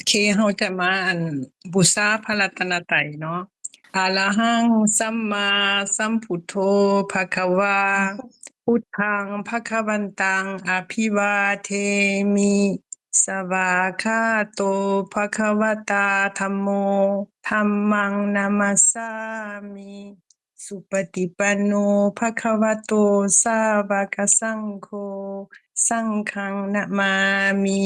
ເຄ ເຮົາຈະມາ ອັນ ບູຊາພະລັດຕະນະໄຕເນາະ. ອະລະຫັງ ສຳມາສຳພຸດໂທ ພະຄະວາ ພຸດທັງ ພະຄະວັນຕັງ ອະພິວາເທມິ. ສະວາກຂາໂຕ ພະຄະວະຕາ ທຳໂມ ທຳມັງ ນະມັດສາມິ. ສຸປະຕິປັນໂນ ພະຄະວະໂຕ ສາວະກະສັງໂຄ ສັງຄັງ ນະມາມິ.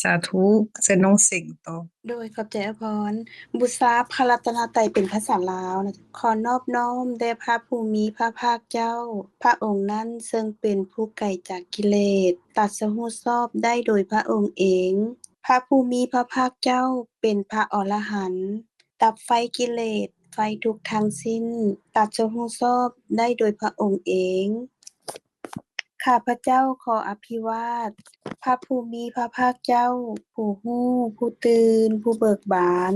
ສາທຸ. ເຊີນນ້ອງເສັງຕໍ່. ໂດຍ ຂອບໃຈອາພອນ. ບູຊາພະລັດຕະນະໄຕເປັນພາສາລາວນະ. ຂໍນອບນ້ອມແດ່ພະຜູ້ມີພະພາກເຈົ້າ, ພະອົງນັ້ນເຊິ່ງເປັນຜູ້ໄກຈາກກິເລດ, ຕັດສະຮູ້ຊອບໄດ້ໂດຍພະອົງເອງ. ພະຜູ້ມີພະພາກເຈົ້າເປັນພະອໍລະຫັນ, ດັບໄຟກິເລດ, ໄຟທຸກທັງສິ້ນ, ຕັດສະຮູ້ຊອບໄດ້ໂດຍພະອົງເອງ. ຂ້າພະເຈົ້າຂໍອະພິວາດພະຜູ້ມີພະພາກເຈົ້າ, ຜູ້ຮູ້, ຜູ້ຕື່ນ, ຜູ້ເບີກບານ.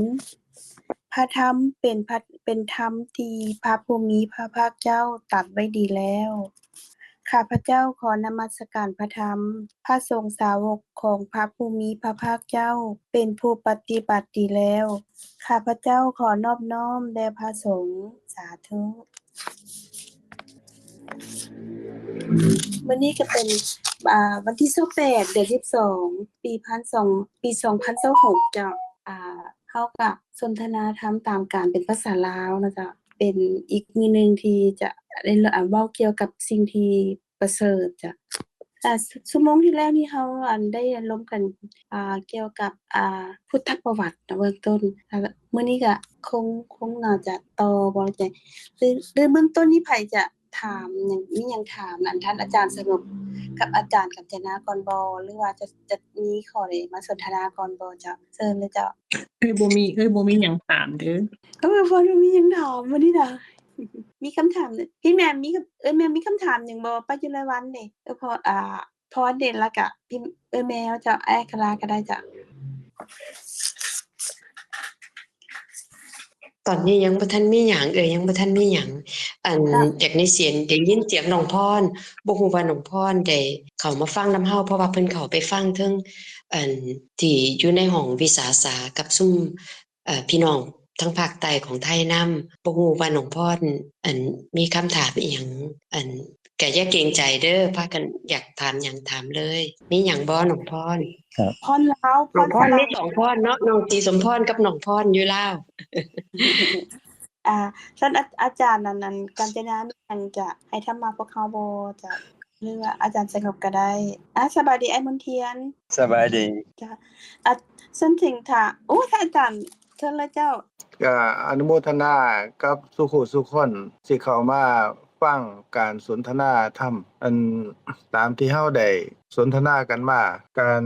ພະທຳເປັນພະ ເປັນທຳທີ່ພະຜູ້ມີພະພາກເຈົ້າຕັດໄວ້ດີແລ້ວ. ຂ້າພະເຈົ້າຂໍນະມັດສະການພະທຳ. ພະສົງສາວົກຂອງພະຜູ້ມີພະພາກເຈົ້າເປັນຜູ້ປະຕິບັດດີແລ້ວ. ຂ້າພະເຈົ້າຂໍນອບນ້ອມແດ່ພະສົງ. ສາທຸ. ມື້ນີ້ກໍເປັນ ອ່າ ວັນທີຊາວແປດ ເດືອນສິບສອງ ປີພັນສອງ ປີສອງພັນຊາວຫົກ ເຈົ້າ. ອ່າ ເຮົາກະສົນທະນາທຳຕາມການເປັນພາສາລາວນະເຈົ້າ. ເປັນອີກມື້ໜຶ່ງທີ່ຈະໄດ້ ອ່າ ເວົ້າກ່ຽວກັບສິ່ງທີ່ປະເສີດເຈົ້າ. ອ່າ ຊົ່ວໂມງທີ່ແລ້ວນີ້ເຮົາ ອັນ ໄດ້ລົມກັນ ອ່າ ກ່ຽວກັບ ອ່າ ພຸດທະປະຫວັດເນາະ ເບື້ອງຕົ້ນ. ແລ້ວມື້ນີ້ກະຄົງ ຄົງໜ້າຈະຕໍ່ບໍ່ແຈ ຫຼື ຫຼືເບື້ອງຕົ້ນນີ້ໃຜຈະ ຖາມຫຍັງ ມີຫຍັງຖາມອັນທ່ານອາຈານສະຫງົບກັບອາຈານກັນຈະນາກ່ອນບໍ່ ຫຼືວ່າຈະ ຈະມີຂໍ້ໃດມາສົນທະນາກ່ອນບໍ່ເຈົ້າ? ເຊີນເລີຍເຈົ້າ. ເອີຍ ບໍ່ມີ ເອີຍ ບໍ່ມີຫຍັງຖາມເດີ. ເອີຍ ບໍ່ມີຫຍັງຖາມມື້ນີ້ນະ. ມີຄຳຖາມ ພີ່ແໝມມີ ເອີຍ ແໝມມີຄຳຖາມຫຍັງບໍ່? ປະຈຸລະວັນເດ້ ເອີຍ ເພາະ ອ່າ ພອນເດ ແລ້ວກະ ເອີຍແມວເຈົ້າ ອ້າຍຄາລາກໍໄດ້ເຈົ້າ. ຕອນນີ້ຍັງບໍ່ທັນມີຫຍັງ ເອີຍ ຍັງບໍ່ທັນມີຫຍັງ. ອັນ ຢາກໄດ້ສຽງ ໄດ້ຍິນສຽງນ້ອງພອນ ບໍ່ຮູ້ວ່ານ້ອງພອນໄດ້ເຂົ້າມາຟັງນຳເຮົາ ເພາະວ່າເພິ່ນເຂົ້າໄປຟັງເທິງ ອັນ ທີ່ຢູ່ໃນຫ້ອງວິສາສາກັບຊຸມ ເອີ ພີ່ນ້ອງທາງພາກໃຕ້ຂອງໄທນຳ. ບໍ່ຮູ້ວ່ານ້ອງພອນ ອັນ ມີຄຳຖາມອີ່ຫຍັງ ອັນ ກະຢ່າເກງໃຈເດີ ພາກັນຢາກຖາມຫຍັງຖາມເລີຍ. ມີຫຍັງບໍ່ນ້ອງພອນ? ພອນລາວ ນ້ອງພອນມີສອງພອນເນາະ ນ້ອງສີສົມພອນກັບນ້ອງພອນຢູ່ລາວ. ອ່າ ຊັ້ນ ອາ ອາຈານ ອັນ ອັນ ການຈະນາ ມີຫຍັງຈະໃຫ້ທຳມາພວກເຮົາບໍ່? ຈະ ຫຼືວ່າອາຈານສະຫງົບກໍໄດ້. ອ່າ ສະບາຍດີອ້າຍມົນທຽນ. ສະບາຍດີ. ຈ້າ ອາ ຊັ້ນເຖິງຖ້າ ໂອ້ ທ່ານອາຈານ ເຊີນເລີຍເຈົ້າ. ກໍອະນຸໂມທະນາກັບສູ່ຜູ້ສູ່ຄົນທີ່ເຂົ້າມາຟັງການສົນທະນາທຳ ອັນ ຕາມທີ່ເຮົາໄດ້ສົນທະນາກັນມາ. ການ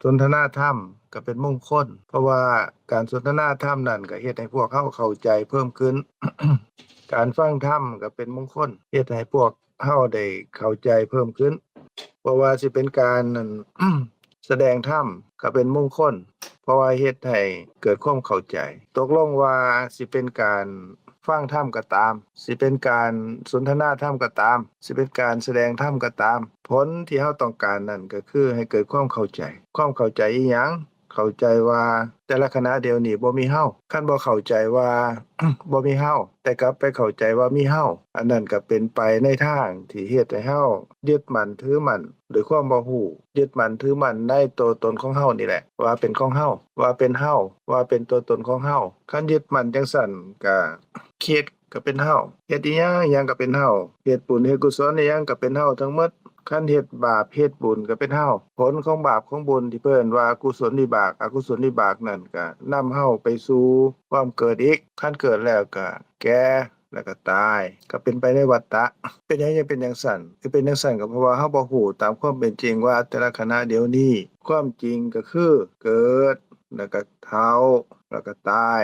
ສົນທະນາທຳກໍເປັນມົງຄົນ ເພາະວ່າການສົນທະນາທຳນັ້ນກໍເຮັດໃຫ້ພວກເຮົາເຂົ້າໃຈເພີ່ມຂຶ້ນ. ການຟັງທຳກໍເປັນມົງຄົນ ເຮັດໃຫ້ພວກ ເຮົາໄດ້ເຂົ້າໃຈເພີ່ມຂຶ້ນ. ບໍ່ວ່າຊິເປັນການ ອັນ ສະແດງທຳກໍເປັນມົງຄົນ ເພາະວ່າເຮັດໃຫ້ເກີດຄວາມເຂົ້າໃຈ. ຕົກລົງວ່າຊິເປັນການຟັງທຳກໍຕາມ, ຊິເປັນການສົນທະນາທຳກໍຕາມ, ຊິເປັນການສະແດງທຳກໍຕາມ, ຜົນທີ່ເຮົາຕ້ອງການນັ້ນກໍຄືໃຫ້ເກີດຄວາມເຂົ້າໃຈ. ຄວາມເຂົ້າໃຈອີ່ຫຍັງ? ເຂົ້າໃຈວ່າແຕ່ລະຂະນະດຽວນີ້ບໍ່ມີເຮົາ. ຄັນບໍ່ເຂົ້າໃຈວ່າ ບໍ່ມີເຮົາ ແຕ່ກັບໄປເຂົ້າໃຈວ່າມີເຮົາ, ອັນນັ້ນກໍເປັນໄປໃນທາງທີ່ເຮັດໃຫ້ເຮົາຍຶດໝັ້ນຖືໝັ້ນດ້ວຍຄວາມບໍ່ຮູ້, ຍຶດໝັ້ນຖືໝັ້ນໃນຕົວຕົນຂອງເຮົານີ້ແຫຼະ ວ່າເປັນຂອງເຮົາ, ວ່າເປັນເຮົາ, ວ່າເປັນຕົວຕົນຂອງເຮົາ. ຄັນຍຶດໝັ້ນຈັ່ງຊັ້ນ ກໍຄິດ ກໍເປັນເຮົາ, ເຮັດອີ່ຫຍັງ ອີ່ຫຍັງກໍເປັນເຮົາ, ເຮັດບຸນເຮັດກຸສົນອີ່ຫຍັງກໍເປັນເຮົາທັງໝົດ. ຄັນເຮັດບາບເຮັດບຸນກໍເປັນເຮົາ, ຜົນຂອງບາບຂອງບຸນທີ່ເພິ່ນວ່າກຸສົນວິບາກ ອະກຸສົນວິບາກນັ້ນ ກໍນຳເຮົາໄປສູ່ຄວາມເກີດອີກ, ຄັນເກີດແລ້ວກໍແກ່ ແລ້ວກໍຕາຍ, ກໍເປັນໄປໃນວັດຕະ. ເປັນຫຍັງຈຶ່ງເປັນຈັ່ງຊັ້ນ? ຄືເປັນຈັ່ງຊັ້ນກໍເພາະວ່າເຮົາບໍ່ຮູ້ຕາມຄວາມເປັນຈິງວ່າແຕ່ລະຂະນະດຽວນີ້ ຄວາມຈິງກໍຄືເກີດ ແລ້ວກໍເຖົ້າ ແລ້ວກໍຕາຍ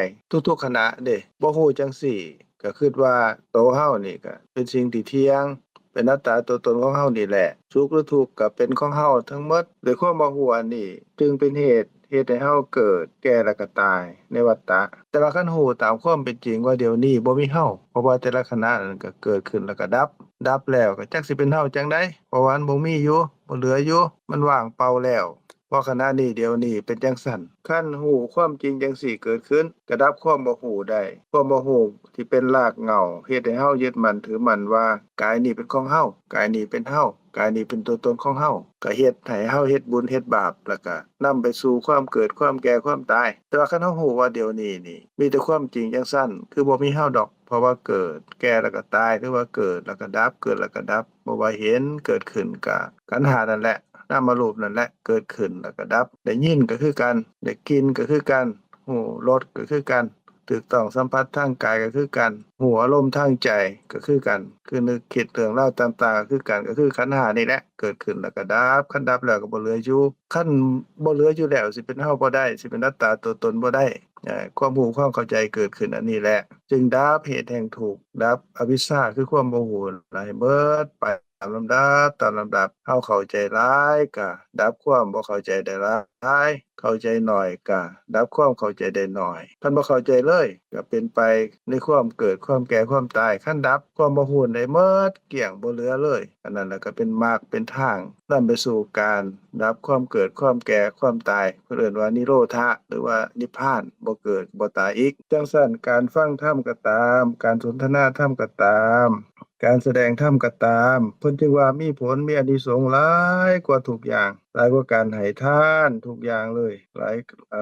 ທຸກໆຂະນະເດ້. ບໍ່ຮູ້ຈັ່ງຊີ້ ກໍຄິດວ່າໂຕເຮົານີ້ກໍເປັນສິ່ງທີ່ທ່ຽງ, ເປັນອັດຕາຕົວຕົນຂອງເຮົານີ້ແຫຼະ, ສຸກຫຼືທຸກກໍເປັນຂອງເຮົາທັງໝົດ. ດ້ວຍຄວາມບໍ່ຮູ້ອັນນີ້ ຈຶ່ງເປັນເຫດ ເຮັດໃຫ້ເຮົາເກີດ ແກ່ ແລ້ວກໍຕາຍໃນວັດຕະ. ແຕ່ວ່າຄັນຮູ້ຕາມຄວາມເປັນຈິງວ່າດຽວນີ້ບໍ່ມີເຮົາ, ເພາະວ່າແຕ່ລະຂະນະນັ້ນກໍເກີດຂຶ້ນແລ້ວກໍດັບ, ດັບແລ້ວກໍຈັກຊິເປັນເຮົາຈັ່ງໃດ, ເພາະວ່າມັນບໍ່ມີຢູ່, ບໍ່ເຫຼືອຢູ່, ມັນວ່າງເປົ່າແລ້ວ. ເພາະຂະນະນີ້ດຽວນີ້ເປັນຈັ່ງຊັ້ນ. ຄັນຮູ້ຄວາມຈິງຈັ່ງຊີ້ເກີດຂຶ້ນ ກະດັບຄວາມບໍ່ຮູ້ໄດ້. ຄວາມບໍ່ຮູ້ທີ່ເປັນລາກເຫງົ້າ ເຮັດໃຫ້ເຮົາຍຶດໝັ້ນຖືໝັ້ນວ່າ ກາຍນີ້ເປັນຂອງເຮົາ, ກາຍນີ້ເປັນເຮົາ, ກາຍນີ້ເປັນຕົວຕົນຂອງເຮົາ, ກະເຮັດໃຫ້ເຮົາເຮັດບຸນເຮັດບາບ ແລ້ວກະນຳໄປສູ່ຄວາມເກີດ, ຄວາມແກ່, ຄວາມຕາຍ. ແຕ່ວ່າຄັນເຮົາຮູ້ວ່າດຽວນີ້ນີ້ ມີແຕ່ຄວາມຈິງຈັ່ງຊັ້ນ ຄືບໍ່ມີເຮົາດອກ, ເພາະວ່າເກີດ, ແກ່ແລ້ວກໍຕາຍ, ຫຼືວ່າເກີດແລ້ວກໍດັບ, ເກີດແລ້ວກໍດັບ, ບໍ່ວ່າເຫັນເກີດຂຶ້ນກະຂັນຫ້ານັ້ນແຫຼະ, ນາມະຮູບນັ້ນແຫຼະ, ເກີດຂຶ້ນແລ້ວກໍດັບ. ໄດ້ຍິນກໍຄືກັນ, ໄດ້ກິ່ນກໍຄືກັນ, ຮູ້ລົດກໍຄືກັນ, ຖືກຕ້ອງສຳຜັດທາງກາຍກໍຄືກັນ, ຮູ້ອາລົມທາງໃຈກໍຄືກັນ, ຄືນຶກຄິດເລື່ອງລາວຕ່າງໆກໍຄືກັນ, ກໍຄືຂັນຫ້ານີ້ແຫຼະ, ເກີດຂຶ້ນແລ້ວກໍດັບ, ຄັນດັບແລ້ວກໍບໍ່ເຫຼືອຢູ່. ຄັນບໍ່ເຫຼືອຢູ່ແລ້ວ ຊິເປັນເຮົາບໍ່ໄດ້, ຊິເປັນອັດຕາຕົວຕົນບໍ່ໄດ້. ເອີ ຄວາມຮູ້ຄວາມເຂົ້າໃຈເກີດຂຶ້ນອັນນີ້ແຫຼະ ຈຶ່ງດັບເຫດແຫ່ງທຸກ, ດັບອະວິຊຊາ ຄືຄວາມບໍ່ຮູ້ ໃຫ້ເໝິດໄປຕາມລຳດັບ, ຕາມລຳດັບ. ເຮົາເຂົ້າໃຈຫຼາຍກະດັບຄວາມບໍ່ເຂົ້າໃຈໄດ້ຫຼາຍ, ເຂົ້າໃຈໜ້ອຍກະດັບຄວາມເຂົ້າໃຈໄດ້ໜ້ອຍ. ຄັນບໍ່ເຂົ້າໃຈເລີຍ ກະເປັນໄປໃນຄວາມເກີດ, ຄວາມແກ່, ຄວາມຕາຍ. ຄັນດັບຄວາມບໍ່ຮູ້ໄດ້ເໝິດກ້ຽງ, ບໍ່ເຫຼືອເລີຍ, ອັນນັ້ນລະກະເປັນມັກເປັນທາງ ນຳໄປສູ່ການດັບຄວາມເກີດ, ຄວາມແກ່, ຄວາມຕາຍ, ເພິ່ນເອີ້ນວ່ານິໂຣທະ ຫຼືວ່ານິບພານ, ບໍ່ເກີດບໍ່ຕາຍອີກ. ຈັ່ງຊັ້ນ ການຟັງທຳກໍຕາມ, ການສົນທະນາທຳກໍຕາມ, ການສະແດງທຳກໍຕາມ, ເພິ່ນຈຶ່ງວ່າມີຜົນ, ມີອານິສົງຫຼາຍກວ່າທຸກຢ່າງ, ຫຼາຍກວ່າການໃຫ້ທານທຸກຢ່າງເລີຍ, ຫຼາຍ,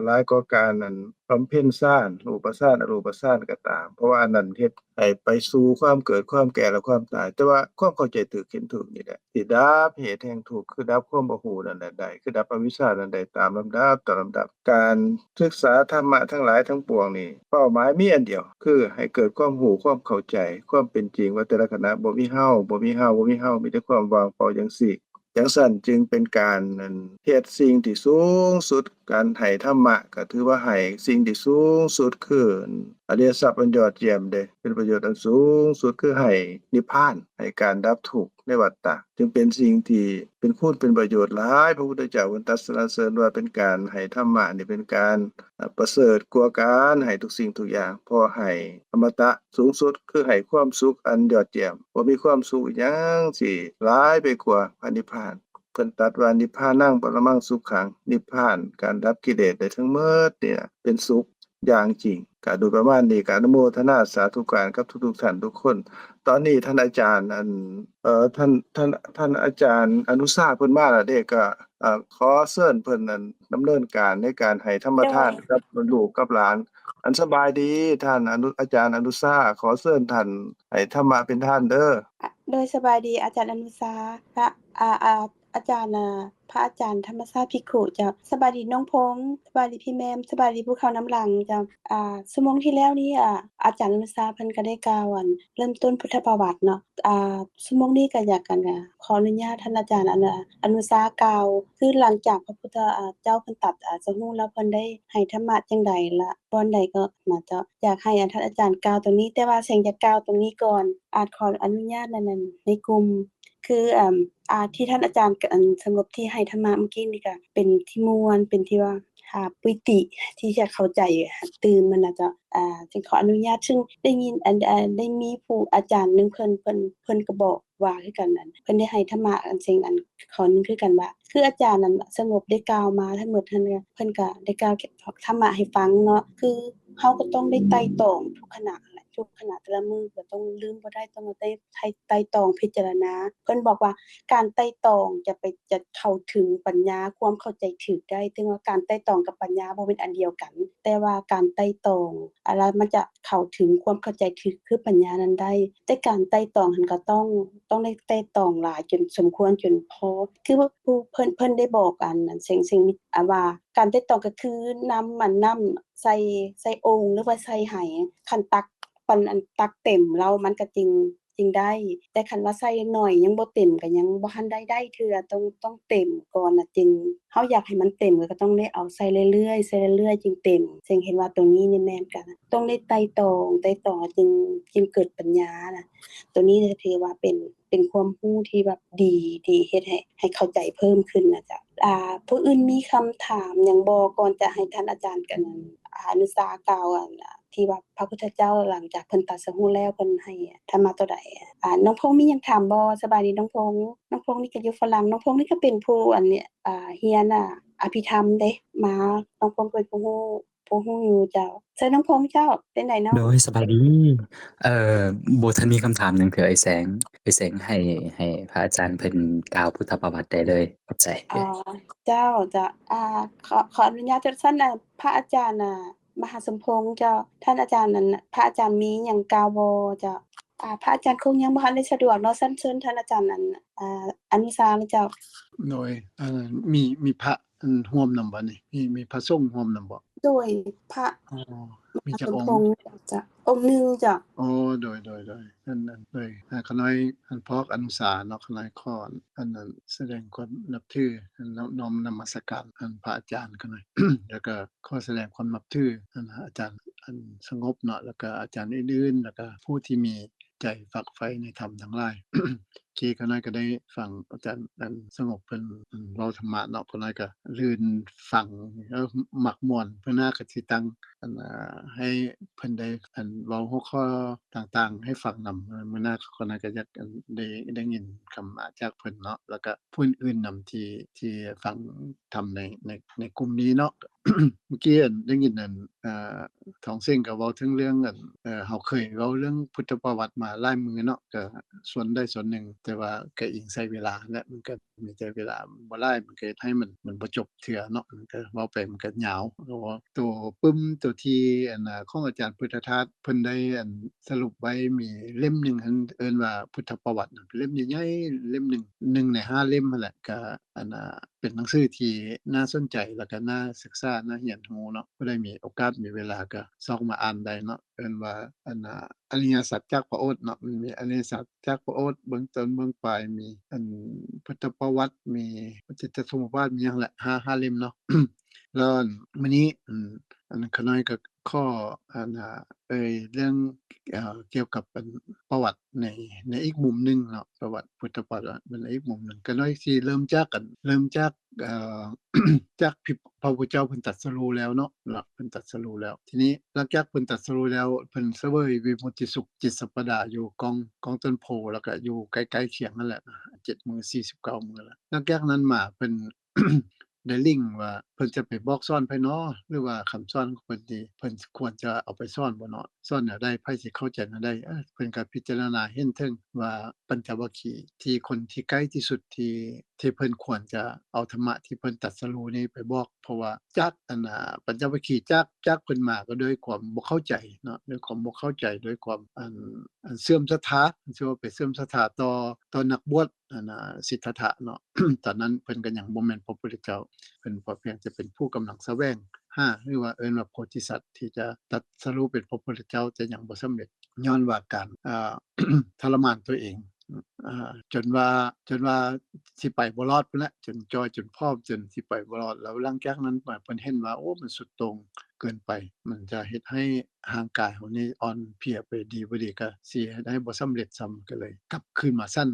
ຫຼາຍກວ່າການ ອັນ ບຳເພັນຊານ, ຮູບປະຊານ, ອະຮູບປະຊານກໍຕາມ, ເພາະວ່າອັນນັ້ນເຮັດໃຫ້ໄປສູ່ຄວາມເກີດ, ຄວາມແກ່ ແລະ ຄວາມຕາຍ. ແຕ່ວ່າຄວາມເຂົ້າໃຈຖືກ, ເຫັນຖືກນີ້ແຫຼະ ທີ່ດັບເຫດແຫ່ງທຸກ, ຄືດັບຄວາມບໍ່ຮູ້ນັ້ນແຫຼະໄດ້, ຄືດັບອະວິຊຊານັ້ນໄດ້ ຕາມລຳດັບ, ຕາມລຳດັບ. ການສຶກສາທຳມະທັງຫຼາຍທັງປວງນີ້ ເປົ້າໝາຍມີອັນດຽວ, ຄືໃຫ້ເກີດຄວາມຮູ້, ຄວາມເຂົ້າໃຈ, ຄວາມເປັນຈິງວ່າແຕ່ລະຂະນະບໍ່ມີເຮົາ, ບໍ່ມີເຮົາ, ບໍ່ມີເຮົາ, ມີແຕ່ຄວາມວ່າງເປົ່າຈັ່ງຊີ້. ຈັ່ງຊັ້ນຈຶ່ງເປັນການ ອັນ ເຮັດສິ່ງທີ່ສູງສຸດ, ການໃຫ້ທຳມະກໍຖືວ່າໃຫ້ສິ່ງທີ່ສູງສຸດ ຄື ອັນ ອະລິຍະຊັບອັນຍອດຢ້ຽມເດ້, ເປັນປະໂຫຍດອັນສູງສຸດ ຄືໃຫ້ນິບພານ, ໃຫ້ການດັບທຸກໃນວັດຕະ, ຈຶ່ງເປັນສິ່ງທີ່ເປັນຄຸນເປັນປະໂຫຍດຫຼາຍ. ພະພຸດທະເຈົ້າເພິ່ນຕັດສັນລະເສີນວ່າເປັນການໃຫ້ທຳມະນີ້ເປັນການ ປະເສີດກວ່າການໃຫ້ທຸກສິ່ງທຸກຢ່າງ, ເພາະໃຫ້ອະມະຕະສູງສຸດ ຄືໃຫ້ຄວາມສຸກອັນຍອດຢ້ຽມ, ບໍ່ມີຄວາມສຸກອີ່ຫຍັງທີ່ຫຼາຍໄປກວ່າພະນິບພານ. ເພິ່ນຕັດວ່າ ນິບພານັງປະລະມັງສຸຂັງ, ນິບພານ ການດັບກິເລດໄດ້ທັງໝົດນີ້ນະ ເປັນສຸກຢ່າງຈິງ. ກະໂດຍປະມານນີ້ ກະອະນຸໂມທະນາສາທຸການກັບທຸກໆທ່ານທຸກຄົນ. ຕອນນີ້ທ່ານອາຈານ ອັນ ເອີ ທ່ານ ທ່ານ ທ່ານອາຈານອະນຸຊາເພິ່ນມາແລ້ວເດ້, ກະ ເອີ ຂໍເຊີນເພິ່ນ ອັນ ດຳເນີນການໃນການໃຫ້ທຳມະທານ ໂດຍ ກັບລູກກັບຫຼານ. ອັນ ສະບາຍດີທ່ານອະນຸ ອາຈານອະນຸຊາ, ຂໍເຊີນທ່ານໃຫ້ທຳມະເປັນທານເດີ. ອາ ໂດຍ ສະບາຍດີອາຈານອະນຸຊາ ພະ ອາ ອາ ອາຈານ ອາ ພະອາຈານທຳມະຊາດພິກຂຸເຈົ້າ. ສະບາຍດີນ້ອງພົງ, ສະບາຍດີພີ່ແມມ, ສະບາຍດີຜູ້ເຂົ້ານຳຫຼັງເຈົ້າ. ອາ ຊົ່ວໂມງທີ່ແລ້ວນີ້ ອາ ອາຈານອະນຸຊາເພິ່ນກໍໄດ້ກ່າວ ອັນ ເລີ່ມຕົ້ນພຸດທະປະຫວັດເນາະ. ອາ ຊົ່ວໂມງນີ້ກໍຢາກ ອັນ ຂໍອະນຸຍາດທ່ານອາຈານ ອັນ ອະນຸຊາກ່າວ ຄືຫຼັງຈາກພະພຸດທະ ອາ ເຈົ້າເພິ່ນຕັດ ອາ ສະຮູ້ແລ້ວ ເພິ່ນໄດ້ໃຫ້ທຳມະຈັ່ງໃດ ລະບ່ອນໃດກໍນະເຈົ້າ. ຢາກໃຫ້ ອາ ທ່ານອາຈານກ່າວຕົງນີ້, ແຕ່ວ່າແສງຢາກກ່າວຕົງນີ້ກ່ອນ. ອາດຂໍອະນຸຍາດ ອັນ ໃນກຸ່ມ ຄື ອາ ອາ ທີ່ທ່ານອາຈານ ອັນ ສະຫງົບທີ່ໃຫ້ທຳມະມື້ກີ້ນີ້ກະເປັນທີ່ມ່ວນ ເປັນທີ່ວ່າ ອາ ປີຕິທີ່ຈະເຂົ້າໃຈຕື່ມຫັ້ນນະເຈົ້າ. ອາ ຈຶ່ງຂໍອະນຸຍາດ ຊຶ່ງໄດ້ຍິນ ອັນ ອາ ໄດ້ມີຜູ້ອາຈານໜຶ່ງເພິ່ນ ເພິ່ນ ເພິ່ນກໍບອກວ່າຄືກັນ ອັນ ເພິ່ນໄດ້ໃຫ້ທຳມະ ອັນ ສິ່ງ ອັນ ຂໍ້ໜຶ່ງຄືກັນວ່າ ຄືອາຈານ ອັນ ສະຫງົບໄດ້ກ່າວມາທັງໝົດຫັ້ນ ເພິ່ນກໍໄດ້ກ່າວທຳມະໃຫ້ຟັງເນາະ ຄື ເຮົາກໍຕ້ອງໄດ້ໄຕ່ຕອງທຸກຂະນະແຫຼະ, ທຸກຂະນະແຕ່ລະມື້ກໍຕ້ອງລືມບໍ່ໄດ້, ຕ້ອງໄດ້ໄຕ່ຕອງພິຈາລະນາ. ເພິ່ນບອກວ່າການໄຕ່ຕອງຈະໄປ ຈະເຂົ້າເຖິງປັນຍາ, ຄວາມເຂົ້າໃຈຖືກໄດ້, ເຖິງວ່າການໄຕ່ຕອງກັບປັນຍາບໍ່ແມ່ນອັນດຽວກັນ, ແຕ່ວ່າການໄຕ່ຕອງ ອາ ລະມັນຈະເຂົ້າເຖິງຄວາມເຂົ້າໃຈຖືກ ຄືປັນຍານັ້ນໄດ້. ແຕ່ການໄຕ່ຕອງຫັ້ນກໍຕ້ອງ ຕ້ອງໄດ້ໄຕ່ຕອງຫຼາຍຈົນສົມຄວນ ຈົນພໍ ຄືຜູ້ເພິ່ນ ເພິ່ນໄດ້ບອກ ອັນ ອັນ ເສັງ ເສັງ ອາ ວ່າ ການໄຕ່ຕອງກໍຄືນຳ ອັນ ນ້ຳໃສ່ ໃສ່ໂອ່ງ ຫຼືວ່າໃສ່ໄຫ, ຄັນຕັກ ປານ ອັນ ຕັກເຕັມແລ້ວ ມັນກໍຈຶ່ງ ຈຶ່ງໄດ້, ແຕ່ຄັນວ່າໃສ່ໜ້ອຍ ຍັງບໍ່ເຕັມ ກໍຍັງບໍ່ທັນໄດ້ ໄດ້ເທື່ອ, ຕ້ອງ ຕ້ອງເຕັມກ່ອນນະ ຈຶ່ງ ເຮົາຢາກໃຫ້ມັນເຕັມ ກໍຕ້ອງໄດ້ເອົາໃສ່ເລື້ອຍໆ ໃສ່ເລື້ອຍໆ ຈຶ່ງເຕັມ. ເສັງເຫັນວ່າໂຕນີ້ນີ້ແມ່ນ ກໍຕ້ອງໄດ້ໄຕ່ຕອງ ໄຕ່ຕອງ ຈຶ່ງ ຈຶ່ງເກີດປັນຍານະ. ໂຕນີ້ຖືວ່າເປັນ ເປັນຄວາມຮູ້ທີ່ແບບດີ ທີ່ເຮັດໃຫ້ ໃຫ້ເຂົ້າໃຈເພີ່ມຂຶ້ນນະເຈົ້າ. ອາ ຜູ້ອື່ນມີຄຳຖາມຫຍັງບໍ່ ກ່ອນຈະໃຫ້ທ່ານອາຈານ ອັນ ອາ ອະນຸຊາກ່າວ ອັນ ທີ່ວ່າພະພຸດທະເຈົ້າ ຫຼັງຈາກເພິ່ນຕັດສະຮູ້ແລ້ວ ເພິ່ນໃຫ້ທຳມະຕົວໃດ? ອາ ນ້ອງພົງມີຫຍັງຖາມບໍ່? ສະບາຍດີນ້ອງພົງ. ນ້ອງພົງນີ້ກໍຢູ່ຝຣັ່ງ, ນ້ອງພົງນີ້ກໍເປັນຜູ້ ອັນ ອາ ຮຽນ ອາ ອະພິທຳເດ້ ມາ ນ້ອງພົງເປັນຜູ້ຮູ້ ຜູ້ຮູ້ຢູ່ເຈົ້າ. ເຊີນນ້ອງພົງເຈົ້າ ເປັນໃດເນາະ? ໂດຍ ສະບາຍດີ. ເອີ ບໍ່ທັນມີຄຳຖາມຫຍັງເທື່ອ ອ້າຍແສງ. ອ້າຍແສງໃຫ້ ໃຫ້ພະອາຈານເພິ່ນກ່າວພຸດທະປະຫວັດໄດ້ເລີຍ. ຂອບໃຈ. ອໍ ເຈົ້າ ເຈົ້າ. ອາ ຂໍ ຂໍອະນຸຍາດເຈົ້າ. ຊັ້ນ ອາ ພະອາຈານ ອາ ມະຫາສົມພົງເຈົ້າ. ທ່ານອາຈານ ອັນ ພະອາຈານມີຫຍັງກ່າວບໍ່ເຈົ້າ? ອາ ພະອາຈານຄົງຍັງບໍ່ທັນໄດ້ສະດວກເນາະ. ຊັ້ນເຊີນທ່ານອາຈານ ອັນ ອາ ອະນຸສາເລີຍເຈົ້າ. ໂດຍ ອັນ ມີ ມີພະ ອັນ ຮ່ວມນຳບໍ່ນີ້? ມີ ມີພະສົງຮ່ວມນຳບໍ່? ໂດຍ ພະ ອໍ ມີຈັກອົງ? ສົມພົງເຈົ້າ ອົງໜຶ່ງເຈົ້າ. ອໍ ໂດຍ ໂດຍ ໂດຍ ອັນ ອັນ ໂດຍ ອາ ຂ້ານ້ອຍ ອັນ ພອກອະນຸສາເນາະ ຂ້ານ້ອຍຂໍ ອັນ ອັນ ສະແດງຄວາມນັບຖື ອັນ ນ້ອມ ນ້ອມນະມັດສະການ ອັນ ພະອາຈານຂ້ານ້ອຍ ແລ້ວກໍຂໍສະແດງຄວາມນັບຖື ອັນ ອາຈານ ອັນ ສະຫງົບເນາະ ແລ້ວກໍອາຈານອື່ນໆ ແລ້ວກໍຜູ້ທີ່ມີ ໃຈຝັກໃຝ່ໃນທຳທັງຫຼາຍ. ເຄ ຂ້ານ້ອຍກໍໄດ້ຟັງອາຈານ ອັນ ສະຫງົບເພິ່ນ ອັນ ເວົ້າທຳມະເນາະ ຂ້ານ້ອຍກໍລື່ນຟັງ ເອີ ມັກມ່ວນ. ມື້ໜ້າກໍຊິຕັ້ງ ອັນ ໃຫ້ເພິ່ນໄດ້ ອັນ ເວົ້າຫົວຂໍ້ຕ່າງໆໃຫ້ຟັງນຳ. ມື້ໜ້າຂ້ານ້ອຍກໍຢາກ ອັນ ໄດ້ ໄດ້ຍິນຄຳມາຈາກເພິ່ນເນາະ ແລ້ວກໍຜູ້ອື່ນນຳທີ່ ທີ່ຟັງທຳໃນ ໃນ ໃນກຸ່ມນີ້ເນາະ. ເມື່ອກີ້ ອັນ ໄດ້ຍິນ ອັນ ເອີ ທອງເສັງກໍເວົ້າເຖິງເລື່ອງ ອັນ ເອີ ເຮົາເຄີຍເວົ້າເລື່ອງພຸດທະປະຫວັດມາຫຼາຍມື້ເນາະ ກໍສ່ວນໃດສ່ວນໜຶ່ງ ແຕ່ວ່າກໍອີງໃສ່ເວລາແຫຼະ ມັນກໍມີແຕ່ເວລາບໍ່ຫຼາຍ ມັນກໍເຮັດໃຫ້ມັນ ມັນບໍ່ຈົບເທື່ອເນາະ ມັນກໍເວົ້າໄປມັນກໍຍາວ. ແລ້ວໂຕປຶ້ມ ໂຕທີ່ ອັນ ຂອງອາຈານພຸດທະທາດ ເພິ່ນໄດ້ ອັນ ສະຫຼຸບໄວ້ມີເຫຼັ້ມໜຶ່ງ ເອີ້ນວ່າພຸດທະປະຫວັດ ເຫຼັ້ມໃຫຍ່ໆ ເຫຼັ້ມໜຶ່ງ ໜຶ່ງໃນຫ້າເຫຼັ້ມຫັ້ນແຫຼະ ກໍ ອັນ ເປັນໜັງສືທີ່ໜ້າສົນໃຈ ແລ້ວກໍໜ້າສຶກສາ ໜ້າຮຽນຮູ້ເນາະ. ຜູ້ໃດມີໂອກາດມີເວລາກໍຊອກມາອ່ານໄດ້ເນາະ. ເອີ້ນວ່າ ອັນ ອະລິຍະສັດຈາກພະໂອດເນາະ. ມັນມີອະລິຍະສັດຈາກພະໂອດ ເບື້ອງຕົ້ນເບື້ອງປາຍ ມີ ອັນ ພຸດທະປະຫວັດ ມີປະຕິດຈະສົມມຸດ ມີຫຍັງແຫຼະ ຫ້າ ຫ້າເຫຼັ້ມເນາະ. ແລ້ວ ອັນ ມື້ນີ້ ອັນ ອັນ ຂ້ານ້ອຍກໍ ຂໍ ອັນ ເອີ່ຍເລື່ອງ ເອີ່ ກ່ຽວກັບ ອັນ ປະຫວັດໃນ ໃນອີກມຸມໜຶ່ງເນາະ ປະຫວັດ ພຸດທະປະຫວັດໃນອີກມຸມໜຶ່ງ. ຂ້ານ້ອຍຊິເລີ່ມຈາກ ອັນ ເລີ່ມຈາກ ເອີ່ ຈາກທີ່ພະພຸດທະເຈົ້າເພິ່ນຕັດສະຮູ້ແລ້ວເນາະ ເນາະ ເພິ່ນຕັດສະຮູ້ແລ້ວ. ທີນີ້ຫຼັງຈາກເພິ່ນຕັດສະຮູ້ແລ້ວ ເພິ່ນສະເຫວີຍວິມຸດຕິສຸກເຈັດສັບປະດາຢູ່ກ້ອງ ກ້ອງຕົ້ນໂພ ແລ້ວກໍຢູ່ໃກ້ໆຄຽງນັ້ນແຫຼະ ເຈັດມື້ ສີ່ສິບເກົ້າມື້ແລ້ວ. ຫຼັງຈາກນັ້ນມາເພິ່ນ ໄດ້ລິງວ່າເພິ່ນຈະໄປບອກສອນໃຜນໍ ຫຼືວ່າຄຳສອນຂອງເພິ່ນນີ້ ເພິ່ນຄວນຈະເອົາໄປສອນບໍ່ເນາະ ສອນແນວໃດ ໃຜຊິເຂົ້າໃຈແນວໃດ. ເອີ ເພິ່ນກໍພິຈາລະນາເຫັນເຖິງວ່າປັນຈະວັກຄີທີ່ຄົນທີ່ໃກ້ທີ່ສຸດທີ່ ທີ່ເພິ່ນຄວນຈະເອົາທຳມະທີ່ເພິ່ນຕັດສະຮູ້ນີ້ໄປບອກ ເພາະວ່າຈາກ ອັນ ປັນຈະວັກຄີ ຈາກ ຈາກເພິ່ນມາກໍດ້ວຍຄວາມບໍ່ເຂົ້າໃຈເນາະ ດ້ວຍຄວາມບໍ່ເຂົ້າໃຈ ດ້ວຍຄວາມ ອັນ ອັນເສື່ອມສັດທາ ເຊື່ອວ່າໄປເສື່ອມສັດທາຕໍ່ ຕໍ່ນັກບວດ ອັນ ສິດທັດຖະເນາະ. ຕອນນັ້ນເພິ່ນກໍຍັງບໍ່ແມ່ນພະພຸດທະເຈົ້າ ເພິ່ນພໍພຽງຈະເປັນຜູ້ກຳລັງສະແຫວງຫາ ຫຼືວ່າເອີ້ນວ່າໂພທິສັດ ທີ່ຈະຕັດສະຮູ້ເປັນພະພຸດທະເຈົ້າ ແຕ່ຍັງບໍ່ສຳເລັດ ຍ້ອນວ່າການ ເອີ່ ທໍລະມານຕົວເອງ ເອີ່ ຈົນວ່າ ຈົນວ່າຊິໄປບໍ່ລອດພຸ້ນແຫຼະ ຈົນຈ່ອຍ ຈົນຜອມ ຈົນຊິໄປບໍ່ລອດ. ແລ້ວຫຼັງຈາກນັ້ນມາ ເພິ່ນເຫັນວ່າ ໂອ້ ມັນສຸດໂຕ່ງເກີນໄປ ມັນຈະເຮັດໃຫ້ ຮ່າງກາຍເຮົານີ້ອ່ອນເພຍໄປ ດີບໍ່ດີກໍຊິເຮັດໃຫ້ບໍ່ສຳເລັດຊ້ຳ ກໍເລີຍກັບຄືນມາສ້ຳ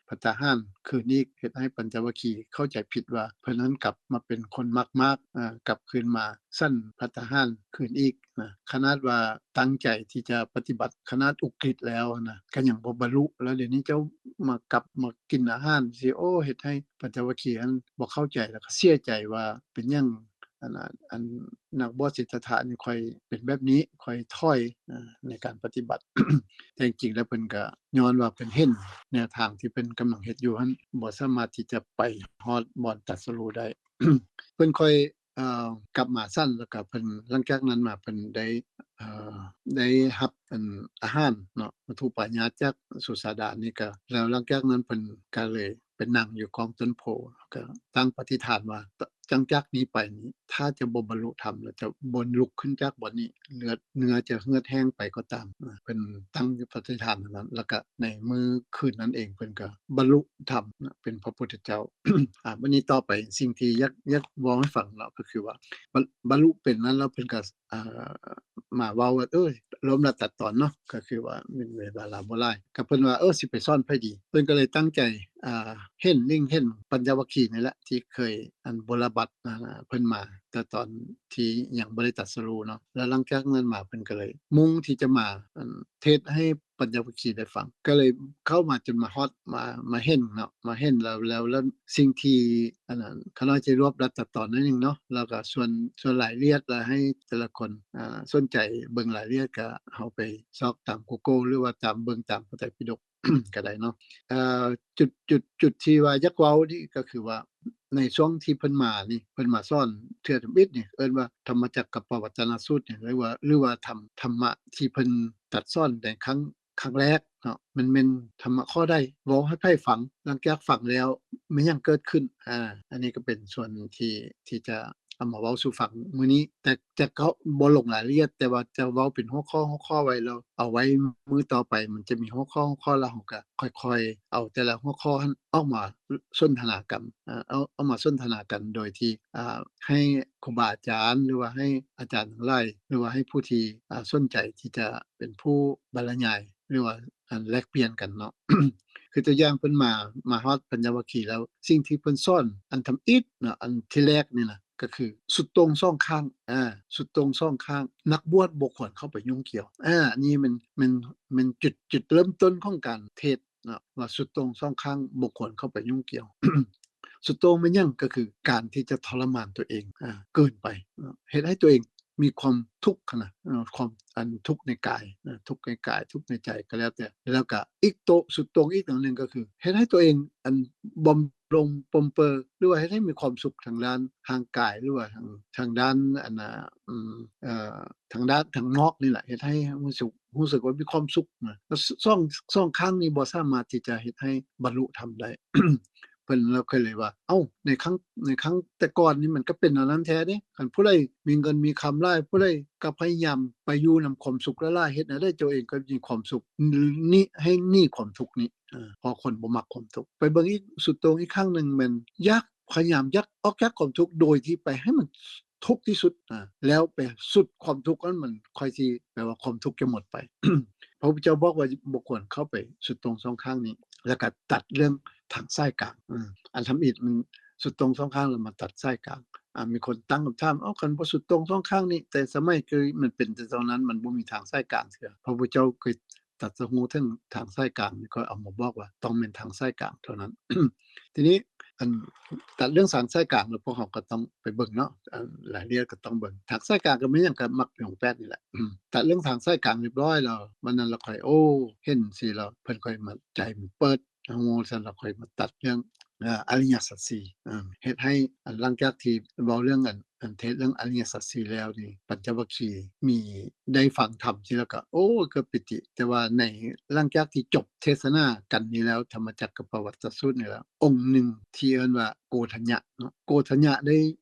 ພັດຕາຫານຄືນອີກ ເຮັດໃຫ້ປັນຈະວັກຄີເຂົ້າໃຈຜິດວ່າເພິ່ນນັ້ນກັບມາເປັນຄົນມັກມາກ ເອີ່ ກັບຄືນມາສ້ຳພັດຕາຫານຄືນອີກນະ. ຂະໜາດວ່າຕັ້ງໃຈທີ່ຈະປະຕິບັດ ຂະໜາດອຸກຣິດແລ້ວນະ ກໍຍັງບໍ່ບັນລຸ ແລ້ວດຽວນີ້ເຈົ້າມາກັບມາກິນອາຫານຊິ ໂອ້ ເຮັດໃຫ້ປັນຈະວັກຄີຫັ້ນບໍ່ເຂົ້າໃຈ ແລ້ວກໍເສຍໃຈວ່າເປັນຫຍັງ ອັນ ອັນ ອັນນັກບວດສິດທັດຖະນີ້ຄ່ອຍເປັນແບບນີ້ ຄ່ອຍຖອຍ ເອີ່ ໃນການປະຕິບັດ. ແຕ່ຈິງໆແລ້ວເພິ່ນກໍຍ້ອນວ່າເພິ່ນເຫັນແນວທາງທີ່ເພິ່ນກຳລັງເຮັດຢູ່ຫັ້ນ ບໍ່ສາມາດທີ່ຈະໄປຮອດບ່ອນຕັດສະຮູ້ໄດ້. ເພິ່ນຄ່ອຍ ເອີ່ ກັບມາຊັ້ນ ແລ້ວກໍເພິ່ນ ຫຼັງຈາກນັ້ນມາເພິ່ນໄດ້ ເອີ່ ໄດ້ຮັບ ອັນ ອາຫານເນາະ ວັດຖຸປາຍາດຈາກສຸຊາດານີ້ກໍ ແລ້ວຫຼັງຈາກນັ້ນເພິ່ນກໍເລີຍໄປນັ່ງຢູ່ກ້ອງຕົ້ນໂພ ແລ້ວກໍຕັ້ງປະຕິຖານວ່າ ຈ- ຫຼັງຈາກນີ້ໄປນີ້ ຖ້າຈະບໍ່ບັນລຸທຳ ແລ້ວຈະບໍ່ລຸກຂຶ້ນຈາກບ່ອນນີ້ ເລືອດເນື້ອຈະເຫືອດແຫ້ງໄປກໍຕາມ. ເພິ່ນຕັ້ງປະຕິຖານນັ້ນ ແລ້ວກໍໃນມື້ຄືນນັ້ນເອງ ເພິ່ນກໍບັນລຸທຳເປັນພະພຸດທະເຈົ້າ. ອາ ບັດນີ້ຕໍ່ໄປ ສິ່ງທີ່ຢາກ ຢາກເວົ້າໃຫ້ຟັງເນາະ ກໍຄືວ່າ ບັນ- ບັນລຸເປັນນັ້ນແລ້ວ ເພິ່ນກໍ ອ່າ ມາເວົ້າວ່າ ເອີ ລວມແລ້ວຕັດຕອນເນາະ ກໍຄືວ່າມີເວລາບໍ່ຫຼາຍ ກໍເພິ່ນວ່າ ເອີ ຊິໄປສອນໃຜດີ? ເພິ່ນກໍເລີຍຕັ້ງໃຈ ອ່າ ເຫັນລິງເຫັນປັນຍາວັກຄີນີ້ແຫຼະ ທີ່ເຄີຍອັນບົວລະບັດ ອ່າ ເພິ່ນມາ ແຕ່ຕອນທີ່ຍັງບໍ່ໄດ້ຕັດສະຮູ້ເນາະ ແລ້ວຫຼັງຈາກນັ້ນມາເພິ່ນກໍເລີຍມຸ່ງທີ່ຈະມາ ອັນ ເທດໃຫ້ປັນຍາວັກຄີໄດ້ຟັງ ກໍເລີຍເຂົ້າມາຈົນມາຮອດ ມາ ມາເຫັນເນາະ ມາເຫັນແລ້ວ ແລ້ວ ແລ້ວສິ່ງທີ່ ອັນນັ້ນ ຂ້ານ້ອຍຈະລວບລັດຕັດຕອນໜ້ອຍໜຶ່ງເນາະ ແລ້ວກໍສ່ວນ ສ່ວນລາຍລະອຽດ ແລ້ວໃຫ້ແຕ່ລະຄົນ ອ່າ ສົນໃຈເບິ່ງລາຍລະອຽດ ກໍເຮົາໄປຊອກຕາມ Google ຫຼືວ່າຕາມເບິ່ງຕາມພະໄຕປິດົກ ກໍໄດ້ເນາະ. ເອີ ຈຸດ ຈຸດ ຈຸດທີ່ວ່າຢາກເວົ້ານີ້ກໍຄືວ່າ ໃນຊ່ວງທີ່ເພິ່ນມານີ້ ເພິ່ນມາສອນເທື່ອທຳອິດນີ້ ເອີ້ນວ່າທຳມະຈັກກະປະວັດຕະນະສູດນີ້ ຫຼືວ່າ ຫຼືວ່າທຳ ທຳມະທີ່ເພິ່ນຕັດສອນໃນຄັ້ງ ຄັ້ງແລກເນາະ ມັນແມ່ນທຳມະຂໍ້ໃດ ເວົ້າໃຫ້ໃຜຟັງ ຫຼັງຈາກຟັງແລ້ວແມ່ນຫຍັງເກີດຂຶ້ນ. ອາ ອັນນີ້ກໍເປັນສ່ວນທີ່ ທີ່ຈະເອົາມາເວົ້າສູ່ຟັງມື້ນີ້ ແຕ່ຈະເຂົ້າ ບໍ່ລົງລາຍລະອຽດ ແຕ່ວ່າຈະເວົ້າເປັນຫົວຂໍ້ ຫົວຂໍ້ໄວ້ ແລ້ວເອົາໄວ້ມື້ຕໍ່ໄປ ມັນຈະມີຫົວຂໍ້ ຫົວຂໍ້ ແລ້ວເຮົາກໍຄ່ອຍໆເອົາແຕ່ລະຫົວຂໍ້ຫັ້ນອອກມາສົນທະນາກັນ ເອົາ ເອົາມາສົນທະນາກັນ ໂດຍທີ່ ອ່າ ໃຫ້ຄູບາອາຈານ ຫຼືວ່າໃຫ້ອາຈານທັງຫຼາຍ ຫຼືວ່າໃຫ້ຜູ້ທີ່ ອ່າ ສົນໃຈທີ່ຈະເປັນຜູ້ບັນລະຍາຍ ຫຼືວ່າ ອັນ ແລກປ່ຽນກັນເນາະ. ຄືຕົວຢ່າງເພິ່ນມາ ມາຮອດປັນຍາວັກຄີແລ້ວ ສິ່ງທີ່ເພິ່ນສອນອັນທຳອິດເນາະ ອັນທີແລກນີ້ນະ ກໍຄືສຸດໂຕ່ງສອງຂ້າງ ອາ ສຸດໂຕ່ງສອງຂ້າງ ນັກບວດບໍ່ຄວນເຂົ້າໄປຫຍຸ້ງກ່ຽວ. ອາ ອັນນີ້ແມ່ນ ແມ່ນ ແມ່ນຈຸດ ຈຸດເລີ່ມຕົ້ນຂອງການເທດ ເນາະ ວ່າສຸດໂຕ່ງສອງຂ້າງບໍ່ຄວນເຂົ້າໄປຫຍຸ້ງກ່ຽວ. ສຸດໂຕ່ງແມ່ນຫຍັງ? ກໍຄືການທີ່ຈະທໍລະມານຕົວເອງ ອາ ເກີນໄປເນາະ ເຮັດໃຫ້ຕົວເອງມີຄວາມທຸກຫັ້ນນະ ເນາະ ຄວາມ ອັນ ທຸກໃນກາຍນະ ທຸກໃນກາຍ ທຸກໃນໃຈກໍແລ້ວແຕ່ ແລ້ວກໍອີກໂຕ ສຸດໂຕ່ງອີກອັນໜຶ່ງກໍຄືເຮັດໃຫ້ຕົວເອງ ອັນ ບຳ ລົງປົມເປີ ຫຼືວ່າເຮັດໃຫ້ມີຄວາມສຸກທາງດ້ານຮ່າງກາຍ ຫຼືວ່າທາງ ທາງດ້ານ ອັນ ອາ ອືມ ເອີ ທາງດ້ານທາງນອກນີ້ແຫຼະ ເຮັດໃຫ້ຮູ້ສຶກ ຮູ້ສຶກວ່າມີຄວາມສຸກນະ ແລ້ວສ- ສອງ ສອງຂ້າງນີ້ບໍ່ສາມາດທີ່ຈະເຮັດໃຫ້ບັນລຸທຳໄດ້. ເພິ່ນລະເຄີຍເລີຍວ່າ ເອົ້າ ໃນຄັ້ງ ໃນຄັ້ງແຕ່ກ່ອນນີ້ມັນກໍເປັນແນວນັ້ນແທ້ເດ້ ຄັນຜູ້ໃດມີເງິນມີຄຳຫຼາຍ ຜູ້ໃດກໍພະຍາຍາມໄປຢູ່ນຳຄວາມສຸກຫຼາຍໆ ເຮັດແນວໃດຕົວເອງກໍມີຄວາມສຸກ ໜີ ໃຫ້ໜີຄວາມທຸກນີ້ ເອີ ເພາະຄົນບໍ່ມັກຄວາມທຸກ. ໄປເບິ່ງອີກ ສຸດໂຕ່ງອີກຂ້າງໜຶ່ງແມ່ນຢາກ ພະຍາຍາມຢາກອອກຈາກຄວາມທຸກ ໂດຍທີ່ໄປໃຫ້ມັນທຸກທີ່ສຸດ ອາ ແລ້ວໄປສຸດຄວາມທຸກນັ້ນ ມັນຄ່ອຍຊິ ແປວ່າຄວາມທຸກຈະໝົດໄປ. ພະພຸດທະເຈົ້າບອກວ່າບໍ່ຄວນເຂົ້າໄປສຸດໂຕ່ງສອງຂ້າງນີ້ ແລ້ວກໍຕັດເລື່ອງທາງສາຍກາງ ອາ ອັນທຳອິດມັນສຸດໂຕ່ງສອງຂ້າງ ແລ້ວມາຕັດສາຍກາງ. ອາ ມີຄົນຕັ້ງຄຳຖາມ ເອົ້າ ຄັນບໍ່ສຸດໂຕ່ງສອງຂ້າງນີ້ ແຕ່ສະໄໝຄືມັນເປັນແຕ່ຕອນນັ້ນ ມັນບໍ່ມີທາງສາຍກາງເທື່ອ. ພະພຸດທະເຈົ້າເຄີຍ ຕັດສະຮູ້ເຖິງທາງສາຍກາງນີ້ ຂ້ອຍເອົາມາບອກວ່າຕ້ອງແມ່ນທາງສາຍກາງເທົ່ານັ້ນ. ທີນີ້ ອັນ ຕັດເລື່ອງທາງສາຍກາງແລ້ວ ພວກເຮົາກໍຕ້ອງໄປເບິ່ງເນາະ ອັນ ລາຍລະອຽດກໍຕ້ອງເບິ່ງ. ທາງສາຍກາງກໍແມ່ນຫຍັງ? ກໍມັກມີອົງແປດນີ້ແຫຼະ. ອືມ ຕັດເລື່ອງທາງສາຍກາງຮຽບຮ້ອຍແລ້ວ ບັດນັ້ນລະຄ່ອຍ ໂອ້ ເຫັນຊີ້ແລ້ວ ເພິ່ນຄ່ອຍມາ ໃຈມັນເປີດ ເຮົາຊັ້ນລະຄ່ອຍມາຕັດເລື່ອງ ເອີ ອະລິຍະສັດສີ່ ເອີ ເຮັດໃຫ້ ອັນ ຫຼັງຈາກທີ່ເວົ້າເລື່ອງ ອັນ ອັນເທດເລື່ອງອະລິຍະສັດສີ່ແລ້ວນີ້ ປັນຈະວັກຄີມີ ໄດ້ຟັງທຳຊີ້ແລ້ວກໍ ໂອ້ ເກີດປີຕິ. ແຕ່ວ່າໃນ ຫຼັງຈາກທີ່ຈົບເທດສະໜາກັນນີ້ແລ້ວ ທຳມະຈັກກະປະວັດຕະສູດນີ້ແລ້ວ ອົງໜຶ່ງທີ່ເອີ້ນວ່າໂກທັນຍະເນາະ ໂກທັນຍະໄດ້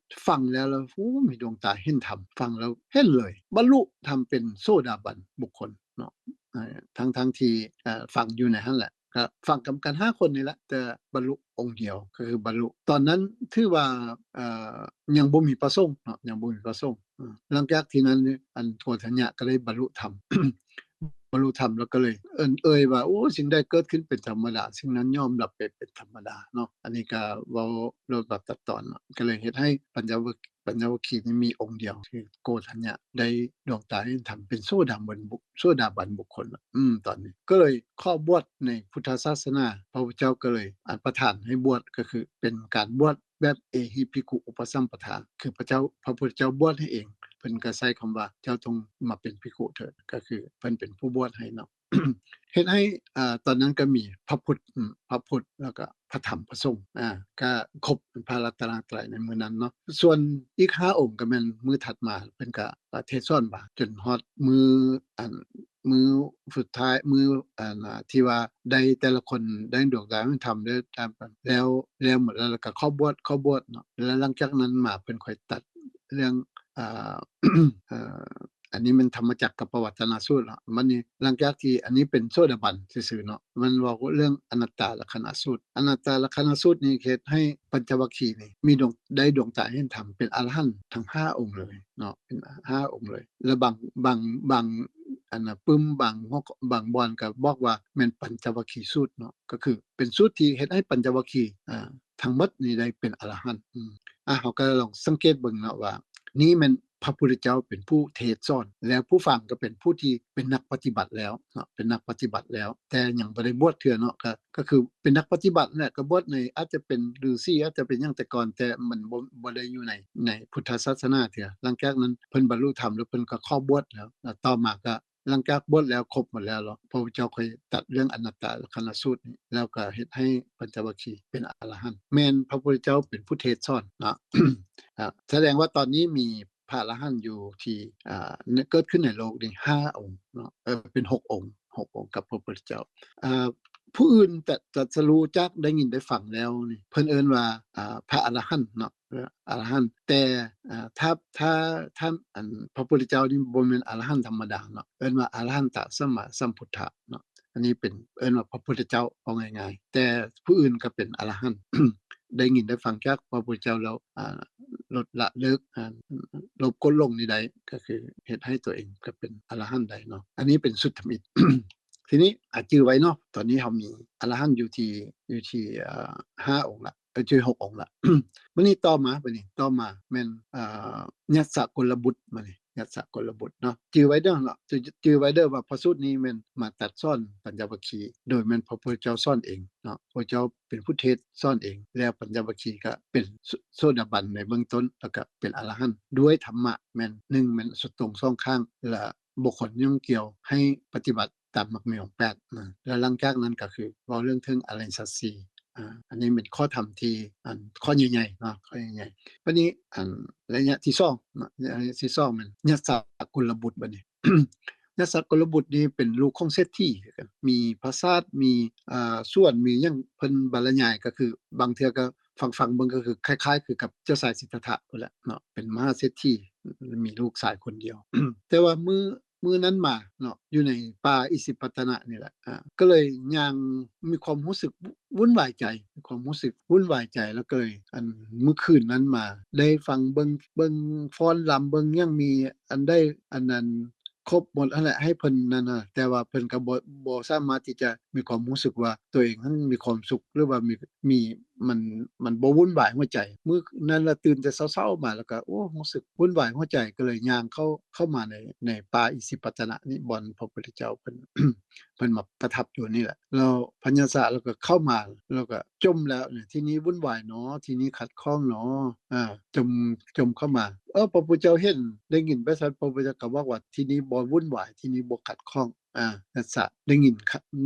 ຟັງແລ້ວ ແລ້ວ ໂອ້ ມີດວງຕາເຫັນທຳ ຟັງແລ້ວເຫັນເລີຍ ບັນລຸທຳເປັນໂສດາບັນບຸກຄົນເນາະ ເອີ ທັງໆທີ່ ເອີ ຟັງຢູ່ໃນຫັ້ນແຫຼະ ກໍຟັງກັນຫ້າຄົນນີ້ແຫຼະ ແຕ່ບັນລຸອົງດຽວ ກໍຄືບັນລຸ ຕອນນັ້ນຖືວ່າ ເອີ ຍັງບໍ່ມີພະສົງເນາະ ຍັງບໍ່ມີພະສົງ. ເອີ ຫຼັງຈາກທີ່ນັ້ນ ອັນໂກທັນຍະກໍໄດ້ບັນລຸທຳ ບັນລຸທຳແລ້ວກໍເລີຍເອີ້ນເອີຍວ່າ ໂອ້ ສິ່ງໃດເກີດຂຶ້ນເປັນທຳມະດາ ສິ່ງນັ້ນຍ່ອມດັບໄປເປັນທຳມະດາເນາະ. ອັນນີ້ກໍເວົ້າໂລດແບບຕັດຕອນເນາະ ກໍເລີຍເຮັດໃຫ້ປັນຍາ ປັນຍາວັກຄີນີ້ມີອົງດຽວ ຄືໂກທັນຍະໄດ້ດວງຕາເຫັນທຳເປັນໂສດາບັນບຸ ໂສດາບັນບຸກຄົນ. ອືມ ຕອນນີ້ກໍເລີຍຂໍບວດໃນພຸດທະສາສະໜາ ພະພຸດທະເຈົ້າກໍເລີຍ ອັນ ປະທານໃຫ້ບວດ ກໍຄືເປັນການບວດແບບເອຫິພິກຂຸອຸປະສຳປະທາ ຄືພະເຈົ້າ ພະພຸດທະເຈົ້າບວດໃຫ້ເອງ ເພິ່ນກໍໃຊ້ຄຳວ່າ ເຈົ້າຈົ່ງມາເປັນພິກຂຸເທີດ ກໍຄືເພິ່ນເປັນຜູ້ບວດໃຫ້ເນາະ. ເຮັດໃຫ້ ອາ ຕອນນັ້ນກໍມີພະພຸດ ອາ ພະພຸດ ແລ້ວກໍພະທຳ ພະສົງ ອາ ກໍຄົບພະລັດຕະນະໄຕໃນມື້ນັ້ນເນາະ. ສ່ວນອີກຫ້າອົງກໍແມ່ນມື້ຖັດມາ ເພິ່ນກໍເທດສອນມາຈົນຮອດມື້ ອັນ ມື້ສຸດທ້າຍ ມື້ ອັນ ທີ່ວ່າໄດ້ ແຕ່ລະຄົນໄດ້ດວງຕາເຫັນທຳ ໄດ້ຕາມ ແລ້ວ ແລ້ວໝົດແລ້ວ ແລ້ວກໍຂໍບວດ ຂໍບວດເນາະ. ແລ້ວຫຼັງຈາກນັ້ນມາເພິ່ນຄ່ອຍຕັດເລື່ອງ ອາ ອາ ອັນນີ້ແມ່ນທຳມະຈັກກະປະວັດຕະນະສູດເນາະ. ບັດນີ້ຫຼັງຈາກທີ່ ອັນນີ້ເປັນໂສດາບັນຊື່ໆເນາະ ມັນເວົ້າເລື່ອງອະນັດຕາລັກຂະນະສູດ. ອະນັດຕາລັກຂະນະສູດນີ້ເຮັດໃຫ້ປັນຈະວັກຄີນີ້ມີດວງ ໄດ້ດວງຕາເຫັນທຳເປັນອະລະຫັນທັງຫ້າອົງເລີຍເນາະ ເປັນຫ້າອົງເລີຍ. ແລະ ບາງ ບາງ ບາງ ອັນນ່າ ປຶ້ມບາງຫົວ ບາງບ່ອນກໍບອກວ່າແມ່ນປັນຈະວັກຄີສູດເນາະ ກໍຄືເປັນສູດທີ່ເຮັດໃຫ້ປັນຈະວັກຄີ ອ່າ ທັງໝົດນີ້ໄດ້ເປັນອະລະຫັນ. ອືມ ອ່າ ເຮົາກໍລອງສັງເກດເບິ່ງເນາະວ່າ ນີ້ແມ່ນພະພຸດທະເຈົ້າເປັນຜູ້ເທດສອນ ແລ້ວຜູ້ຟັງກໍເປັນຜູ້ທີ່ເປັນນັກປະຕິບັດແລ້ວເນາະ ເປັນນັກປະຕິບັດແລ້ວ ແຕ່ຍັງບໍ່ໄດ້ບວດເທື່ອເນາະ ກໍ ກໍຄືເປັນນັກປະຕິບັດແຫຼະ ກໍບວດໃນ ອາດຈະເປັນລືສີ ອາດຈະເປັນຫຍັງແຕ່ກ່ອນ ແຕ່ມັນບໍ່ ບໍ່ໄດ້ຢູ່ໃນ ໃນພຸດທະສາສະໜາເທື່ອ. ຫຼັງຈາກນັ້ນເພິ່ນບັນລຸທຳ ແລ້ວເພິ່ນກໍຂໍບວດແລ້ວ ແລ້ວຕໍ່ມາກໍ ຫຼັງຈາກບວດແລ້ວຄົບໝົດແລ້ວ ແລ້ວພະພຸດທະເຈົ້າຄ່ອຍຕັດເລື່ອງອະນັດຕະລັກຂະນະສູດນີ້ ແລ້ວກໍເຮັດໃຫ້ປັນຈະວັກຄີເປັນອະລະຫັນ. ແມ່ນພະພຸດທະເຈົ້າເປັນຜູ້ເທດສອນເນາະ ອ່າ ສະແດງວ່າຕອນນີ້ມີພະອະລະຫັນຢູ່ທີ່ ອ່າ ເກີດຂຶ້ນໃນໂລກນີ້ຫ້າອົງເນາະ ເອີ ເປັນຫົກອົງ ຫົກອົງກັບພະພຸດທະເຈົ້າ. ອ່າ ຜູ້ອື່ນຕະ ຕັດສະຮູ້ຈາກໄດ້ຍິນໄດ້ຟັງແລ້ວນີ້ ເພິ່ນເອີ້ນວ່າ ອ່າ ພະອະລະຫັນເນາະ ອະລະຫັນ ແຕ່ ອ່າ ຖ້າ ຖ້າ ຖ້າ ອັນ ພະພຸດທະເຈົ້ານີ້ບໍ່ແມ່ນອະລະຫັນທຳມະດາເນາະ ເອີ້ນວ່າອະລະຫັນຕະສຳມາສຳພຸດທະເນາະ. ອັນນີ້ເປັນ ເອີ້ນວ່າພະພຸດທະເຈົ້າ ເວົ້າງ່າຍໆ ແຕ່ຜູ້ອື່ນກໍເປັນອະລະຫັນ ໄດ້ຍິນໄດ້ຟັງຈາກພະພຸດທະເຈົ້າແລ້ວ ອ່າ ລົດລະເລີກ ອ່າ ລົບກົດຫຼົງນີ້ໄດ້ ກໍຄືເຮັດໃຫ້ຕົວເອງກໍເປັນອະລະຫັນໄດ້ເນາະ. ອັນນີ້ເປັນສຸດທຳອິດ. ທີນີ້ ອ່າ ຈື່ໄວ້ເນາະ ຕອນນີ້ເຮົາມີອະລະຫັນຢູ່ທີ່ ຢູ່ທີ່ ອ່າ ຫ້າອົງລະ ເອີ ຈື່ຫົກອົງລະ. ບັດນີ້ຕໍ່ມາ ບັດນີ້ຕໍ່ມາແມ່ນ ອ່າ ຍັດສະກົນລະບຸດ ບັດນີ້ຍັດສະກົນລະບຸດເນາະ ຈື່ໄວ້ເດີເນາະ ຈື່ ຈື່ໄວ້ເດີວ່າພະສູດນີ້ແມ່ນມາຕັດສອນປັນຈະວັກຄີ ໂດຍແມ່ນພະພຸດທະເຈົ້າສອນເອງເນາະ ພະເຈົ້າເປັນຜູ້ເທດສອນເອງ ແລ້ວປັນຈະວັກຄີກໍເປັນໂສ ໂສດາບັນໃນເບື້ອງຕົ້ນ ແລ້ວກໍເປັນອະລະຫັນດ້ວຍທຳມະ ແມ່ນ ໜຶ່ງ ແມ່ນສຸດໂຕ່ງສອງຂ້າງ ແລະ ບໍ່ຄວນຫຍຸ້ງກ່ຽວ ໃຫ້ປະຕິບັດຕາມມັກມີອົງແປດນະ. ແລ້ວຫຼັງຈາກນັ້ນກໍຄືເວົ້າເລື່ອງເຖິງອະລິຍະສັດສີ່ ອ່າ ອັນນີ້ເປັນຂໍ້ທຳທີ່ ອັນ ຂໍ້ໃຫຍ່ໆເນາະ ຂໍ້ໃຫຍ່ໆ. ບັດນີ້ ອັນ ໄລຍະທີສອງເນາະ ໄລຍະທີສອງແມ່ນຍັດສະກຸນລະບຸດ. ບັດນີ້ ຍັດສະກຸນລະບຸດນີ້ເປັນລູກຂອງເສດຖີ ມີປາສາດ ມີ ອ່າ ສວນ ມີຫຍັງ ເພິ່ນບັນລະຍາຍ ກໍຄືບາງເທື່ອກໍຟັງໆເບິ່ງ ກໍຄືຄ້າຍໆຄືກັບເຈົ້າຊາຍສິດທັດຖະພຸ້ນແຫຼະເນາະ ເປັນມະຫາເສດຖີ ມີລູກຊາຍຄົນດຽວ. ແຕ່ວ່າມື້ ມື້ນັ້ນມາເນາະ ຢູ່ໃນປ່າອິສິປະຕະນະນີ້ແຫຼະ ອ່າ ກໍເລີຍຍ່າງມີຄວາມຮູ້ສຶກວຸ້ນວາຍໃຈ ມີຄວາມຮູ້ສຶກວຸ້ນວາຍໃຈ ແລ້ວກໍເລີຍ ອັນ ມື້ຄືນນັ້ນມາ ໄດ້ຟັງເບິ່ງ ເບິ່ງຟ້ອນລຳ ເບິ່ງຫຍັງ ມີອັນໃດອັນນັ້ນຄົບໝົດຫັ້ນແຫຼະ ໃຫ້ເພິ່ນນັ້ນນະ ແຕ່ວ່າເພິ່ນກໍບໍ່ ບໍ່ສາມາດທີ່ຈະມີຄວາມຮູ້ສຶກວ່າຕົວເອງຫັ້ນມີຄວາມສຸກ ຫຼືວ່າມີ ມີ ມັນ ມັນບໍ່ວຸ້ນວາຍຫົວໃຈ. ມື້ນັ້ນລະຕື່ນແຕ່ເຊົ້າໆມາ ແລ້ວກໍ ໂອ້ ຮູ້ສຶກວຸ້ນວາຍຫົວໃຈ ກໍເລີຍຍ່າງເຂົ້າ ເຂົ້າມາໃນ ໃນປ່າອິສິປະຕະນະນີ້ ບ່ອນພະພຸດທະເຈົ້າເພິ່ນ ເພິ່ນມາປະທັບຢູ່ນີ້ແຫຼະ. ແລ້ວພະຍັດສະລະກໍເຂົ້າມາ ລະກໍຈົ່ມແລ້ວ ທີນີ້ວຸ້ນວາຍເນາະ ທີນີ້ຂັດຂ້ອງເນາະ ອ່າ ຈົ່ມ ຈົ່ມເຂົ້າມາ. ເອີ ພະພຸດທະເຈົ້າເຫັນ ໄດ້ຍິນແບບຊັ້ນ ພະພຸດທະເຈົ້າກໍບອກວ່າ ທີ່ນີ້ບໍ່ວຸ້ນວາຍ ທີ່ນີ້ບໍ່ຂັດຂ້ອງ. ອ່າ ນັດສະໄດ້ຍິນ